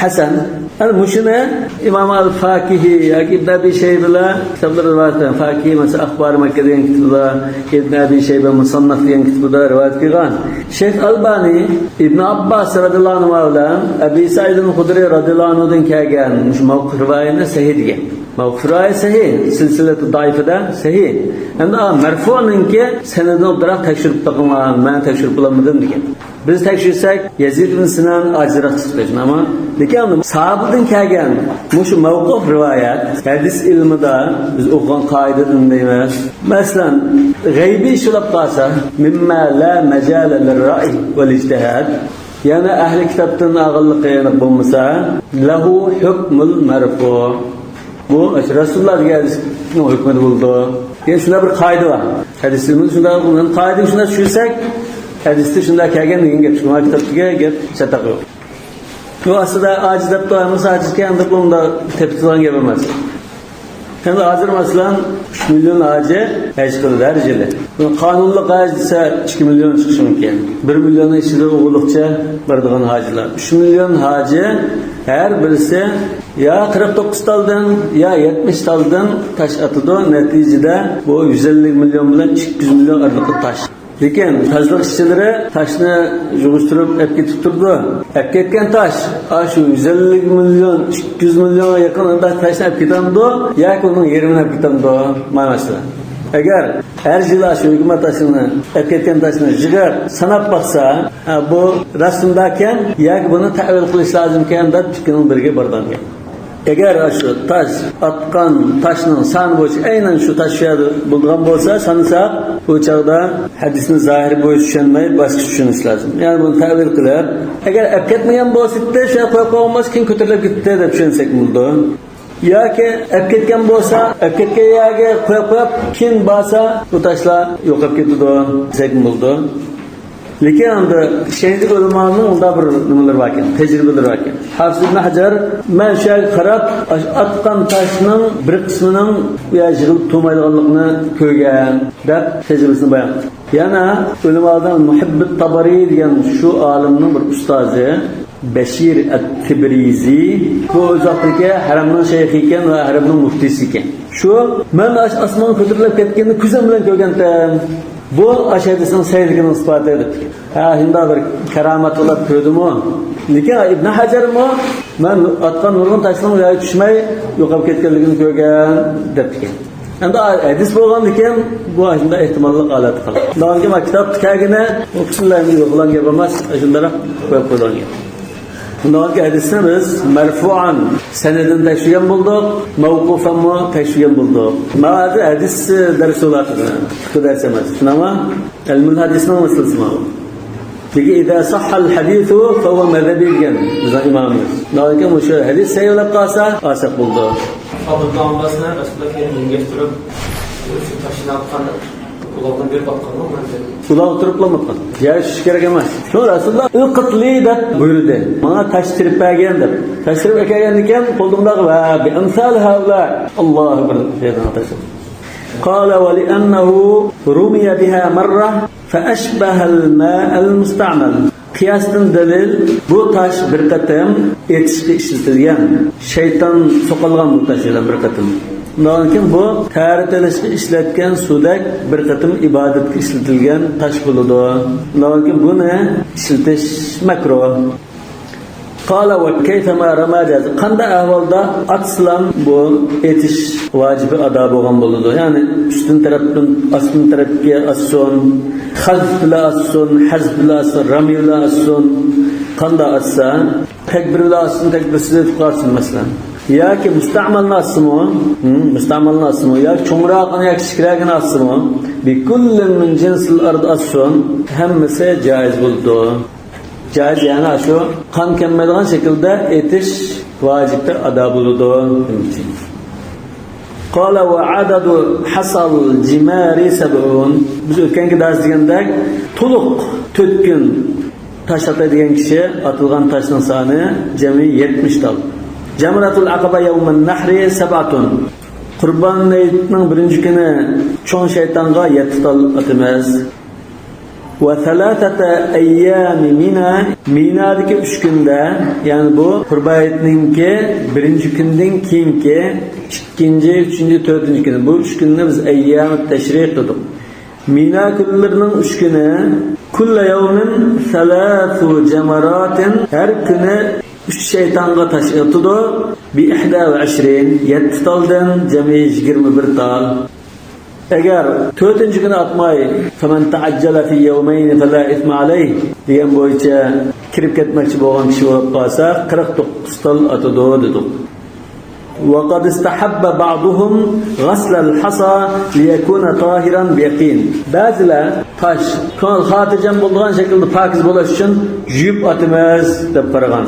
ھەسەن. يەنى مۇشۇنى ئىمام ئەل فاكىھى ياكى ئىبن ئەبى شەيبىلەر كىتابلىرىدا رىۋايەت قىلغان. فاكىھى مەسىلەن ئەخبارى مەككە دېگەن كىتابىدا، ئىبن ئەبى شەيبە مۇسەننەف دېگەن كىتابىدا رىۋايەت قىلغان. شەيخ ئەلبانى ئىبن ئابباس رەزىياللاھۇ ئەنھۇما بىلەن ئەبى سەئىد ئەل خۇدرى رەزىياللاھۇ ئەنھۇدىن كەلگەن مۇشۇ مەۋقۇف رىۋايەتنى سەھىھ دېگەن. مەۋقۇف رىۋايەت سەھىھ، سىلسىلەتۇ دائىفىدە سەھىھ. ئەمدى ئا، مەرفۇنىڭكى سەنىدىنى ئوبدانراق تەكشۈرۈپ بېقىڭلار، مەن تەكشۈرۈپ بولالمىدىم دېگەن. بىز تەكشۈرسەك، يەزىد ئىبن سىنان ئاجىزراق چىقتى، شۇنداقمۇ؟ لېكىن ئەمدى ساھابىدىن كەلگەن مۇشۇ مەۋقۇف رىۋايەت ھەدىس ئىلمىدا بىز ئوقۇغان قائىدىدىن دەيمىز. مەسىلەن، غەيبىي ئىش بولۇپ قالسا، مما لا مەجالە لىررەئي ۋەل ئىجتىھاد، يەنى ئەھلى كىتابتىن ئالغانلىقى ئېنىق بولمىسا، لەھۇ ھۆكمۇل مەرفۇ. بۇ رەسۇلۇللاھ دېگەن ھەدىسنىڭ ھۆكمىدە بولىدۇ. يەنى شۇنداق بىر قائىدە بار. ھەدىسىمىز شۇنداق، قائىدىنى شۇنداق چۈشەنسەك، ھەدىستە شۇنداق كەلگەن دېگەن گەپ. شۇڭا كىتابتىكى گەپ چاتاق يوق. بۇ ئاستىدا ئاجىز دەپتۇ، ھەممىسى ئاجىزكەن دەپ ئۇنداق تېپىلغان گەپ ئەمەس. ئەمدى ھازىر مەسىلەن، ئۈچ مىليون ھاجى ھەج قىلىدۇ ھەر يىلى. قانۇنلۇق ھاج دېسە، ئىككى مىليون چىقىشى مۇمكىن. بىر مىليوننىڭ ئىچىدە ئوغرىلىقچە بارىدىغان ھاجىلار. ئۈچ مىليون ھاجى ھەر بىرسى يا قىرىق توققۇز تالدىن، يا يەتمىش تالدىن تاش ئاتىدۇ. نەتىجىدە بۇ يۈز ئەللىك مىليون بىلەن ئىككى يۈز مىليون ئارىلىقىدا تاش. لېكىن تازىلىق ئىشچىلىرى تاشنى يىغىشتۇرۇپ ئەپ كېتىپ تۇرىدۇ. ئەپ كەتكەن تاش، ئاشۇ يۈز ئەللىك مىليون، ئىككى يۈز مىليونغا يېقىن ئۇنداق تاشنى ئەپ كېتەمدۇ ياكى ئۇنىڭ يېرىمىنى ئەپ كېتەمدۇ؟ مانا مەسىلە. ئەگەر ھەر يىلى ئاشۇ ھۆكۈمەت تاشنى، ئەپ كەتكەن تاشنى يىغىپ ساناپ باقسا، ھە، بۇ راست شۇنداكەن ياكى بۇنى تەئۋىل قىلىش لازىمكەن دەپ ئىككىنىڭ بىرىگە بارىدىغان گەپ. ئەگەر ئاشۇ تاش، ئاتقان تاشنىڭ سانى بويىچە ئەينەن شۇ تاش شۇ يەردە بولىدىغان بولسا، سانىساق، بۇ چاغدا ھەدىسنى زاھىرى بويىچە چۈشەنمەي، باشقىچە چۈشىنىش لازىم. يەنى بۇنى تەئۋىل قىلىپ، ئەگەر ئەپ كەتمىگەن بولسا، شۇ يەردە قويۇپ قويغان بولسا، كېيىن كۆتۈرۈلۈپ كېتىپتۇ دەپ چۈشەنسەك بولىدۇ. ياكى ئەپ كەتكەن بولسا، ئەپ كەتكەن يەرگە قويۇپ قويۇپ، كېيىن بارسا، بۇ تاشلار يوقاپ كېتىدۇ دېسەكمۇ بولىدۇ. لېكىن ئەمدى شەھىدلىك ئۆلىمانىڭ ئۇنداق بىر نېمىلىرى باركەن، تەجرىبىلىرى باركەن. ھافىز ئىبن ھەجەر، مەن شۇ يەرگە قاراپ، ئاتقان تاشنىڭ بىر قىسمىنىڭ بۇ يەرگە يىغىلىپ تۇرمايدىغانلىقىنى كۆرگەن، دەپ تەجرىبىسىنى بايان قىلدى. يەنە ئۆلىمالاردىن مۇھىببىت تابارى دېگەن شۇ ئالىمنىڭ بىر ئۇستازى، بەشىر ئەت-تىبرىزى، بۇ ئۆز ۋاقتىدىكى ھەرەمنىڭ شەيخى ئىكەن ۋە ھەرەمنىڭ مۇفتىسى ئىكەن. شۇ، مەن ئاش-، ئاسمانغا كۆتۈرۈلۈپ كەتكىنىنى كۆزۈم بىلەن كۆرگەنتىم. بۇ ئاشۇ ھەدىسنىڭ سەھىھلىكىنىڭ ئىسپاتى دەپتىكەن. ھە، شۇنداق بىر كارامەت بولۇپ كۆردىمۇ؟ لېكىن ئىبن ھەجەرمۇ، مەن ئاتقان نۇرغۇن تاشنىڭ يەرگە چۈشمەي يوقاپ كەتكەنلىكىنى كۆرگەن دەپتىكەن. ئەمدى ھەدىس بولغاندىكىن بۇ ئاشۇنداق ئېھتىماللىق ھالەتتە قالغان. شۇنداق كىتابتا كەلگىنى، بۇ پۈتۈنلەي يوقىلغان گەپ ئەمەس، شۇنداقراق قويۇپ قويۇلغان گەپ. شۇنداق ھەدىسنى بىز مەرفۇئەن سەنىدىنى تەكشۈرگەن بولدۇق، مەۋقۇفەنمۇ تەكشۈرگەن بولدۇق. مانا ھازىر ھەدىس دەرسى بولۇۋاتىدۇ. فىقھى دەرسى ئەمەس. شۇنداقمۇ؟ ئىلمۇل ھەدىسنىڭ مەسىلىسى مانا. لېكىن إذا صح الحديث فهو مذهبي دېگەن بىزنىڭ ئىمامىمىز. لېكىن مۇشۇ ھەدىس سەھىھ بولۇپ قالسا، ئالساق بولىدۇ. فابن عباس رسول الله كان ينجح تراب وشو تاشنا قال، قلوبنا بير بطل. قۇلاققا تۇرۇپلا ئۇنتقان. يەر چۈشۈش كېرەك ئەمەس. شۇ رەسۇلۇللا ئىلقىتلى دەپ بۇيرۇدى. ماڭا تاش تېرىپ بەرگىن دەپ. تاش تېرىپ ئەكەلگەندىكىن قولۇمداغى ۋە بىئەمسال ھەئۇلا. ئاللاھۇ ئەكبەر. قال ولأنه رمي بها مرة فأشبه الماء المستعمل. قىياستىن دەلىل، بۇ تاش بىر قېتىم ئېتىشقا ئىشلىتىلگەن، شەيتان سوقالغان بۇ تاش بىلەن بىر قېتىم. ئۇنداقتىن كېيىن بۇ تەھارەت ئېلىشقا ئىشلەتكەن سۇدەك بىر قېتىم ئىبادەتكە ئىشلىتىلگەن تاش بولىدۇ. ئۇنداقتىن كېيىن بۇنى ئىشلىتىش مەكرۇھ. قال وكيفما رمى جاز. قانداق ئەھۋالدا ئاتسىلام بۇ ئېتىش ۋاجىپى ئادا بولغان بولىدۇ. يەنى ئۈستۈن تەرەپتىن ئاستىن تەرەپكە ئاتسۇن، خەزف بىلەن ئاتسۇن، ھەزف بىلەن ئاتسۇن، رەمى بىلەن ئاتسۇن. قانداق ئاتسا، تەكبىر بىلەن ئاتسۇن، تەكبىرسىز ئېتىپ قالسۇن مەسىلەن. ياكى مۇستەمەلنى ئاتسىمۇ، ھىم، مۇستەمەلنى ئاتسىمۇ، ياكى چوڭراقىنى ياكى كىچىكرەكىنى ئاتسىمۇ، بكل من جنس الأرض ئاتسۇن، ھەممىسى جائىز بولىدۇ. جائىز، يەنى شۇ قان كەلمەيدىغان شەكىلدە ئېتىش ۋاجىپى ئادا بولىدۇ دېمەكچى. قال وعدد حصى الجمار سبعون. بىز ئۆتكەنكى دەرس دېگەندەك، تولۇق تۆت كۈن تاش ئاتاي دېگەن كىشى ئاتىلغان تاشنىڭ سانى جەمئىي يەتمىش تال. جمرة العقبة يوم النحر سبعة. قۇربان ھېيتنىڭ بىرىنچى كۈنى چوڭ شەيتانغا يەتتە تال ئاتىمىز. وثلاثة أيام منى، مىنادىكى ئۈچ كۈندە، يەنى بۇ قۇربان ھېيتنىڭكى بىرىنچى كۈندىن كېيىنكى ئىككىنچى، ئۈچىنچى، تۆتىنچى كۈنى، بۇ ئۈچ كۈننى بىز ئەييامۇت تەشرىق دېدۇق. مىنا كۈنلىرىنىڭ ئۈچ كۈنى، كل يوم ثلاث جمرات، ھەر كۈنى ئۈچ شەيتانغا تاش ئاتىدۇ، بإحدى وعشرين، يەتتە تالدىن جەمئىي يىگىرمە بىر تال. ئەگەر تۆتىنچى كۈنى ئاتماي، فمن تعجل في يومين فلا إثم عليه دېگەن بويىچە كىرىپ كەتمەكچى بولغان كىشى بولۇپ قالسا، قىرىق توققۇز تال ئاتىدۇ دېدۇق. وقد استحب بعضهم غسل الحصى ليكون طاهرا بيقين. بەزىلەر تاش كۆڭۈل خاتىرجەم بولىدىغان شەكىلدە پاكىز بولۇش ئۈچۈن يۇيۇپ ئاتىمىز دەپ قارىغان.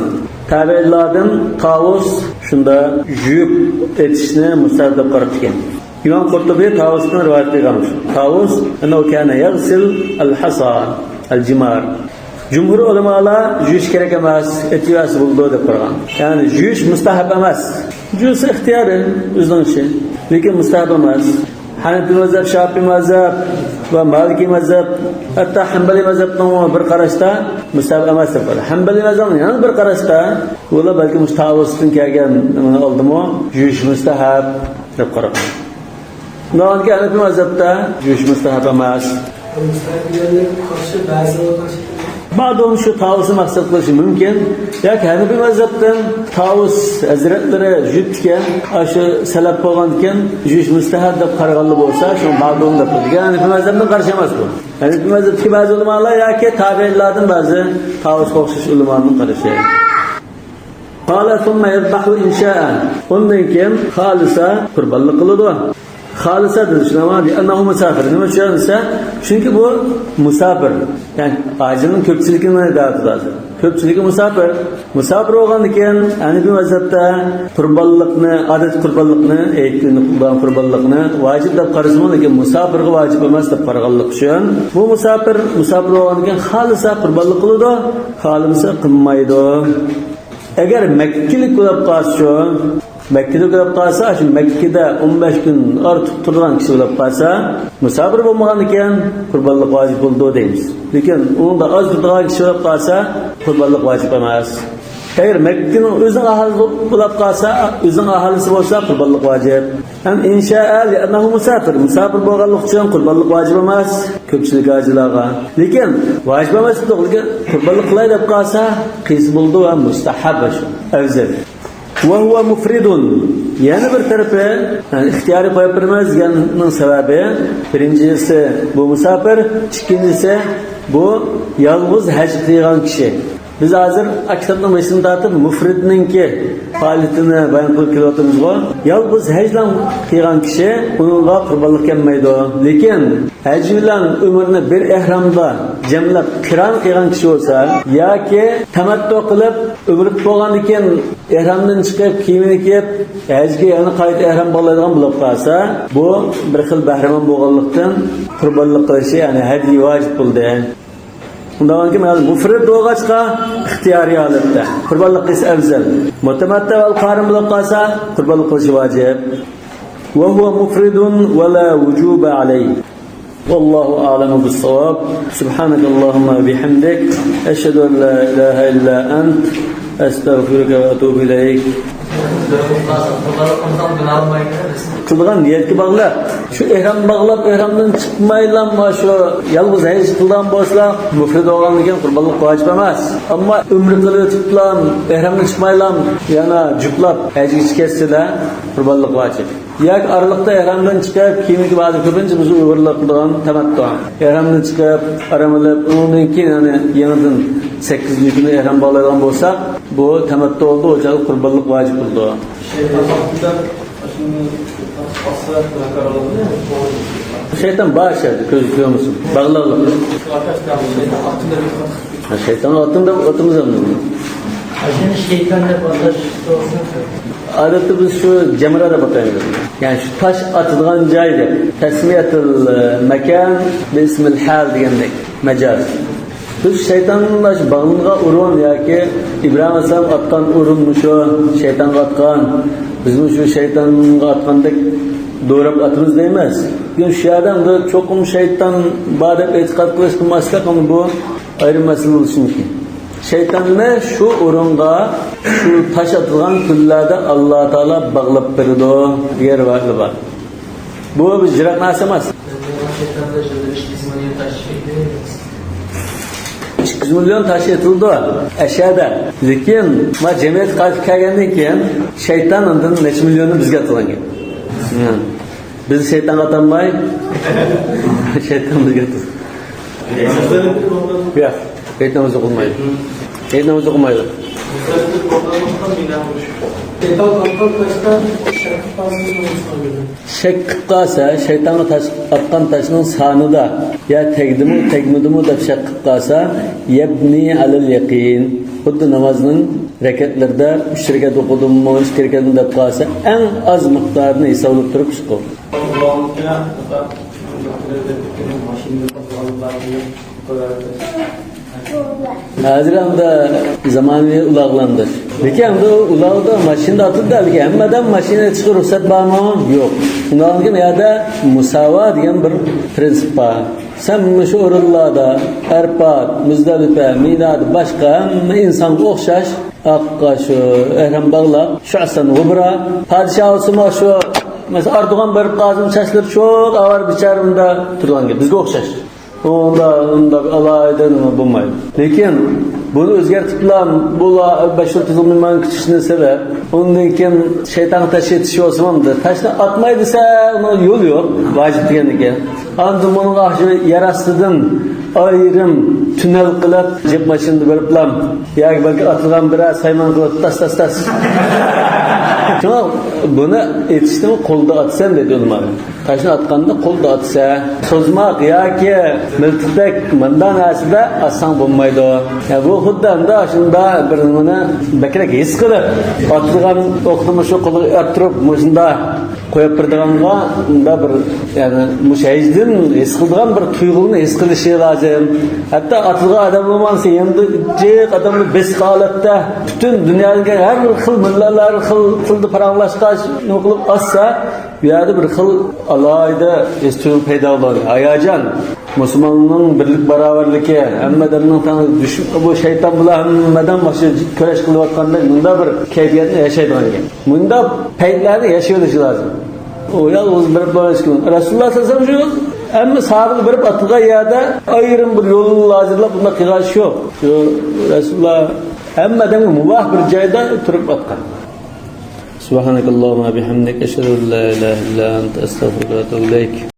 تابىئىنلاردىن تاۋۇس شۇنداق يۇيۇپ ئېتىشنى مۇستەھەب دەپ قاراپتىكەن. ئىمام قۇرتۇبى تاۋۇستىن رىۋايەت قىلغان. تاۋۇس أنه كان يغسل الحصى الجمار. جۇمھۇر ئۆلىمالار يۇيۇش كېرەك ئەمەس، ئېتىۋەرسە بولىدۇ دەپ قارىغان. يەنى يۇيۇش مۇستەھەب ئەمەس. يۇيۇشى ئىختىيارى، ئۆزىنىڭ ئىشى. لېكىن مۇستەھەب ئەمەس. ھەنەفىي مەزھەپ، شافىئىي مەزھەپ ۋە مالىكىي مەزھەپ، ھەتتا ھەنبەلىي مەزھەپنىڭمۇ بىر قاراشتا مۇستەھەب ئەمەس دەپ قارىغان. ھەنبەلىي مەزھەپنىڭ يەنە بىر قاراشتا، ئۇلار بەلكىم مۇشۇ تاۋۇستىن كەلگەن نېمىنى ئالدىمۇ، يۇيۇش مۇستەھەب دەپ قارىغان. ئۇلارنىڭكى ھەنەفىي مەزھەپتە يۇيۇش مۇستەھەب ئەمەس. مۇستەھەب دېگەنلىك قارشى بەزىلەر قارشى. بەزىلەر شۇ تاۋۇسنى مەقسەت قىلىشى مۇمكىن. ياكى ھەنەفىي مەزھەپتىن تاۋۇس ھەزرەتلىرى يۇيۇپتىكەن، ئاشۇ سەلەپ بولغاندىكىن يۇيۇش مۇستەھەب دەپ قارىغانلار بولسا، شۇ بەزىلەر دەپ قارىغان. ھەنەفىي مەزھەپتىن قارشى ئەمەس بۇ. ھەنەفىي مەزھەپتىكى بەزى ئۆلىمالار ياكى تابىئىنلاردىن بەزى تاۋۇسقا ئوخشاش ئۆلىمالارنىڭ قارىشى. قال ثم يذبح إن شاء. ئۇندىن كېيىن خالىسا قۇربانلىق قىلىدۇ. خالىسا دېدى شۇنداقمۇ؟ لأنه مسافر. نېمە ئۈچۈن دېسە، چۈنكى بۇ مۇساپىر. يەنى ھاجىنىڭ كۆپچىلىكىنى دەۋاتىدۇ ھازىر. كۆپچىلىكى مۇساپىر. مۇساپىر بولغاندىن كېيىن ھەنەفىي مەزھەپتە قۇربانلىقنى، ئادەتتە قۇربانلىقنى، ھېيت كۈنى قىلىدىغان قۇربانلىقنى ۋاجىپ دەپ قارىسىمۇ، لېكىن مۇساپىرغا ۋاجىپ ئەمەس دەپ قارىغانلىقى ئۈچۈن، بۇ مۇساپىر، مۇساپىر بولغاندىن كېيىن خالىسا قۇربانلىق قىلىدۇ، خالىمىسا قىلمايدۇ. ئەگەر مەككىلىك بولۇپ قالسىچۇ، مەككىلىك بولۇپ قالسا، شۇ مەككىدە ئون بەش كۈن ئارتۇق تۇرىدىغان كىشى بولۇپ قالسا، مۇساپىر بولمىغاندىكىن قۇربانلىق ۋاجىپ بولىدۇ دەيمىز. لېكىن ئۇنىڭدا ئاز تۇرىدىغان كىشى بولۇپ قالسا، قۇربانلىق ۋاجىپ ئەمەس. ئەگەر مەككىنىڭ ئۆزىنىڭ ئاھالىسى بولۇپ قالسا، ئۆزىنىڭ ئاھالىسى بولسا قۇربانلىق ۋاجىپ. ھەم إن شاء لأنه مسافر، مۇساپىر بولغانلىقى ئۈچۈن قۇربانلىق ۋاجىپ ئەمەس كۆپچىلىك ھاجىلارغا. لېكىن ۋاجىپ ئەمەس دېدۇق، لېكىن قۇربانلىق قىلاي دەپ قالسا قىلسا بولىدۇ ۋە مۇستەھەب شۇ، ئەۋزەل. وهو مفرد. يەنە بىر تەرىپى، يەنى ئىختىيارىي قويۇپ بېرىمىز دېگەننىڭ سەۋەبى، بىرىنچىسى بۇ مۇساپىر، ئىككىنچىسى بۇ يالغۇز ھەج قىلغان كىشى. بىز ھازىر ئاشۇ كىتابنىڭ بېشىدىن تارتىپ مۇفرىدنىڭكى پائالىيىتىنى بايان قىلىپ كېلىۋاتىمىزغۇ. يالغۇز ھەجلا قىلغان كىشى ئۇنىڭغا قۇربانلىق كەلمەيدۇ. لېكىن ھەج بىلەن ئۆمرىنى بىر ئېھرامدا جەملەپ قىران قىلغان كىشى بولسا ياكى تەمەتتۇ قىلىپ ئۆمرە بولغاندىن كېيىن ئېھرامدىن چىقىپ كىيىمىنى كىيىپ ھەجگە يەنە قايتا ئېھرام باغلايدىغان بولۇپ قالسا، بۇ بىر خىل بەھرىمەن بولغانلىقتىن قۇربانلىق قىلىشى، يەنى ھەديى ۋاجىپ بولدى. ئۇنداق بولغانكى، مەن مۇفرىد بولغاچقا، ئىختىيارىي ھالەتتە قۇربانلىق قىلسا ئەۋزەل. مۇتەمەتتە ۋە قارىن بولۇپ قالسا، قۇربانلىق قىلىشى ۋاجىپ. وهو مفرد ولا وجوب عليه. والله أعلم بالصواب. سبحانك اللهم وبحمدك. أشهد أن لا إله إلا أنت. أستغفرك وأتوب إليك. قىلىدىغان نىيەتكە باغلىق. شۇ ئېھرام باغلاپ، ئېھرامدىن چىقمايلا، شۇ يالغۇز ھەج قىلىدىغان بولسا، مۇفرىد بولغاندىن كېيىن قۇربانلىق ۋاجىپ ئەمەس. ئەمما ئۆمرە قىلىۋېتىپلا، ئېھرامدىن چىقمايلا، يەنە جۈپلاپ ھەجگىچە كەتسىلە، قۇربانلىق ۋاجىپ. ياكى ئارىلىقتا ئېھرامدىن چىقىپ، كېيىنكى ۋەدە كۆپىنچە بىز ئۇيغۇرلار قىلىدىغان تەمەتتۇ. ئېھرامدىن چىقىپ، ئارام ئېلىپ، ئۇنىڭدىن كېيىن، يەنى يېڭىدىن سەككىزىنچى كۈنى ئېھرام باغلايدىغان بولساق، بۇ تەمەتتۇ بولدى، ئۇ چاغدا قۇربانلىق ۋاجىپ بولىدۇ. شەيتان بار شەيتان، كۆزى كۆرمىسۇن. باغلاغلىق. شەيتان ئاتتىم دەپ ئاتىمىز ئەمدى. شەيتان دەپ ئاتاش توغرىسىنى ئادەتتە بىز شۇ جەمرە دەپ ئاتايمىز. يەنى شۇ تاش ئاتىدىغان جاي دەپ. تەسمىيەتىل مەكان بىسمىل ھال دېگەندەك مەجاز. بىز شەيتانغا شۇ باغلانغان ئورۇن ياكى ئىبراھىم ئەلەيھىسسالام ئاتقان ئورۇن مۇشۇ، شەيتانغا ئاتقان، بىزمۇ شۇ شەيتانغا ئاتقاندەك دوراپ ئاتىمىز دەيمىز. لېكىن شۇ يەردە ئەمدى چوقۇم شەيتان بار دەپ ئېتىقاد قىلىش قىلماسلىق، ئەمدى بۇ ئايرىم مەسىلە بولۇشى مۇمكىن. شەيتاننى شۇ ئورۇنغا، شۇ تاش ئاتىدىغان كۈنلەردە ئاللا تائالا باغلاپ بېرىدۇ دېگەن رىۋايەتلەر بار. بۇ بىز يىراق نەرسە ئەمەس. ئىككى يۈز مىليون تاش ئېتىلىدۇ ئەشەدە. لېكىن ما جەمئىيەتكە قايتىپ كەلگەندىن كېيىن شەيتان ئاندىن نەچچە مىليوننى بىزگە ئاتىغان گەپ. بىز شەيتانغا ئاتالماي، شەيتان بىزگە ئاتىدۇ. ياق، شەيتان ئۆزى قىلمايدۇ. شەيتان ئۆزى قىلمايدۇ. شەك قىلىپ قالسا، شەيتانغا تاش، ئاتقان تاشنىڭ سانىدا يا تەگدىمۇ، تەگمىدىمۇ دەپ شەك قىلىپ قالسا، يەبنى ئەلەل يەقىن. خۇددى نامازنىڭ رەكەتلىرىدە ئۈچ رەكەت ئوقۇدۇممۇ، ئىككى رەكەتمۇ دەپ قالسا، ئەڭ ئاز مىقدارىنى ھېسابلاپ تۇرۇپ ئىش قىل. ھازىر ئەمدى زامانىۋى ئۇلاغلاندى. لېكىن ئەمدى ئۇلاغدا ماشىنىدا ئاتىدۇ، لېكىن ھەممە ئادەم ماشىنا ئېتىشقا رۇخسەت بارمۇ؟ يوق. ئۇنداق بولغان يەردە مۇساۋا دېگەن بىر پرىنسىپ بار. سەن مۇشۇ ئورۇنلاردا، ئەرپات، مۇزدەلىپە، مىنادا، باشقا ھەممە ئىنسانغا ئوخشاش، ئاققا شۇ ئەھرام باغلاپ، شۇئسەن غۇبرا، پادىشاھ بولسىمۇ شۇ، مەسىلەن، ئەردوغان بېرىپ قالسىمۇ چاچلىرى چوق ئاۋارە بىچارە مۇندا تۇرغان گەپ. بىزگە ئوخشاش. ئۇندا، ئۇندا ئالاھىدە نېمە بولمايدۇ. لېكىن بۇنى ئۆزگەرتىپلا، بۇلار بەش يىل تۈزۈلمىگەن كۈتۈشنى سەۋەب، ئۇندىن كېيىن شەيتانغا تاش ئېتىش بولسىمۇ، تاشنى ئاتماي دېسە، ئۇنىڭ يولى يوق، ۋاجىپ دېگەندىكىن. ئاندىن بۇنىڭغا شۇ يەر ئاستىدىن ئايرىم تۈنەل قىلىپ، جىپ ماشىنىدا بېرىپلا، ياكى بەلكى ئاتىدىغان بىرەر سايمان قىلىپ، تاس، تاس، تاس. شۇڭا بۇنى ئېتىشنىمۇ قولدا ئاتىسەن دەيدۇ ئۆلىمالار. تاشنى ئاتقاندا قولدا ئاتىسە، سوزماق ياكى مىلتىقتەك مۇنداق نەرسىدە ئاتساڭ بولمايدۇ. يا بۇ خۇددى ئەمدى شۇنداق بىر نېمىنى بەكرەك ھېس قىلىپ، ئاتىدىغان ئوقنى مۇشۇ قولىغا ئاتتۇرۇپ، مۇشۇنداق قويۇپ بېرىدىغانغا، مۇنداق بىر، يەنى مۇشۇ ھەيجدىن ھېس قىلىدىغان بىر تۇيغۇنى ھېس قىلىشى لازىم. ھەتتا ئاتىدىغان ئادەم بولمىسا، يېنىدا جىق ئادەمنى بېسىق ھالەتتە پۈتۈن دۇنيادىكى ھەر خىل مىللەتلەر، خىل تىلدا پاراڭلاشقاچ نېمە قىلىپ ئاتسا، بۇ يەردە بىر خىل ئالاھىدە ھېس تۇيغۇ پەيدا بولىدۇ. ھاياجان، مۇسۇلماننىڭ بىرلىك باراۋەرلىكى، ھەممە ئادەمنىڭ تەڭ، دۈش-، بۇ شەيتان بىلەن ھەممە ئادەم مۇشۇ كۈرەش قىلىۋاتقاندەك مۇنداق بىر كەيپىياتنى ياشايدىغان ئىكەن. مۇنداق پەيتلەرنى ياشىۋېلىشى لازىم. ئۇ يالغۇز بېرىپ بولمايدىكەن. رەسۇلۇللاھ سەللەللاھۇ ئەلەيھى ۋەسەللەم شۇ ھەممە ساھابىلەر بېرىپ ئاتىلغان يەردە ئايرىم بىر يول ھازىرلاپ بۇنداق قىلغان ئىش يوق. شۇ رەسۇلۇللاھ ھەممە ئادەمگە مۇۋاپىق بىر جايدا تۇرۇپ ئاتقان. سبحانك اللهم وبحمدك، أشهد أن لا إله إلا أنت، أستغفرك وأتوب إليك.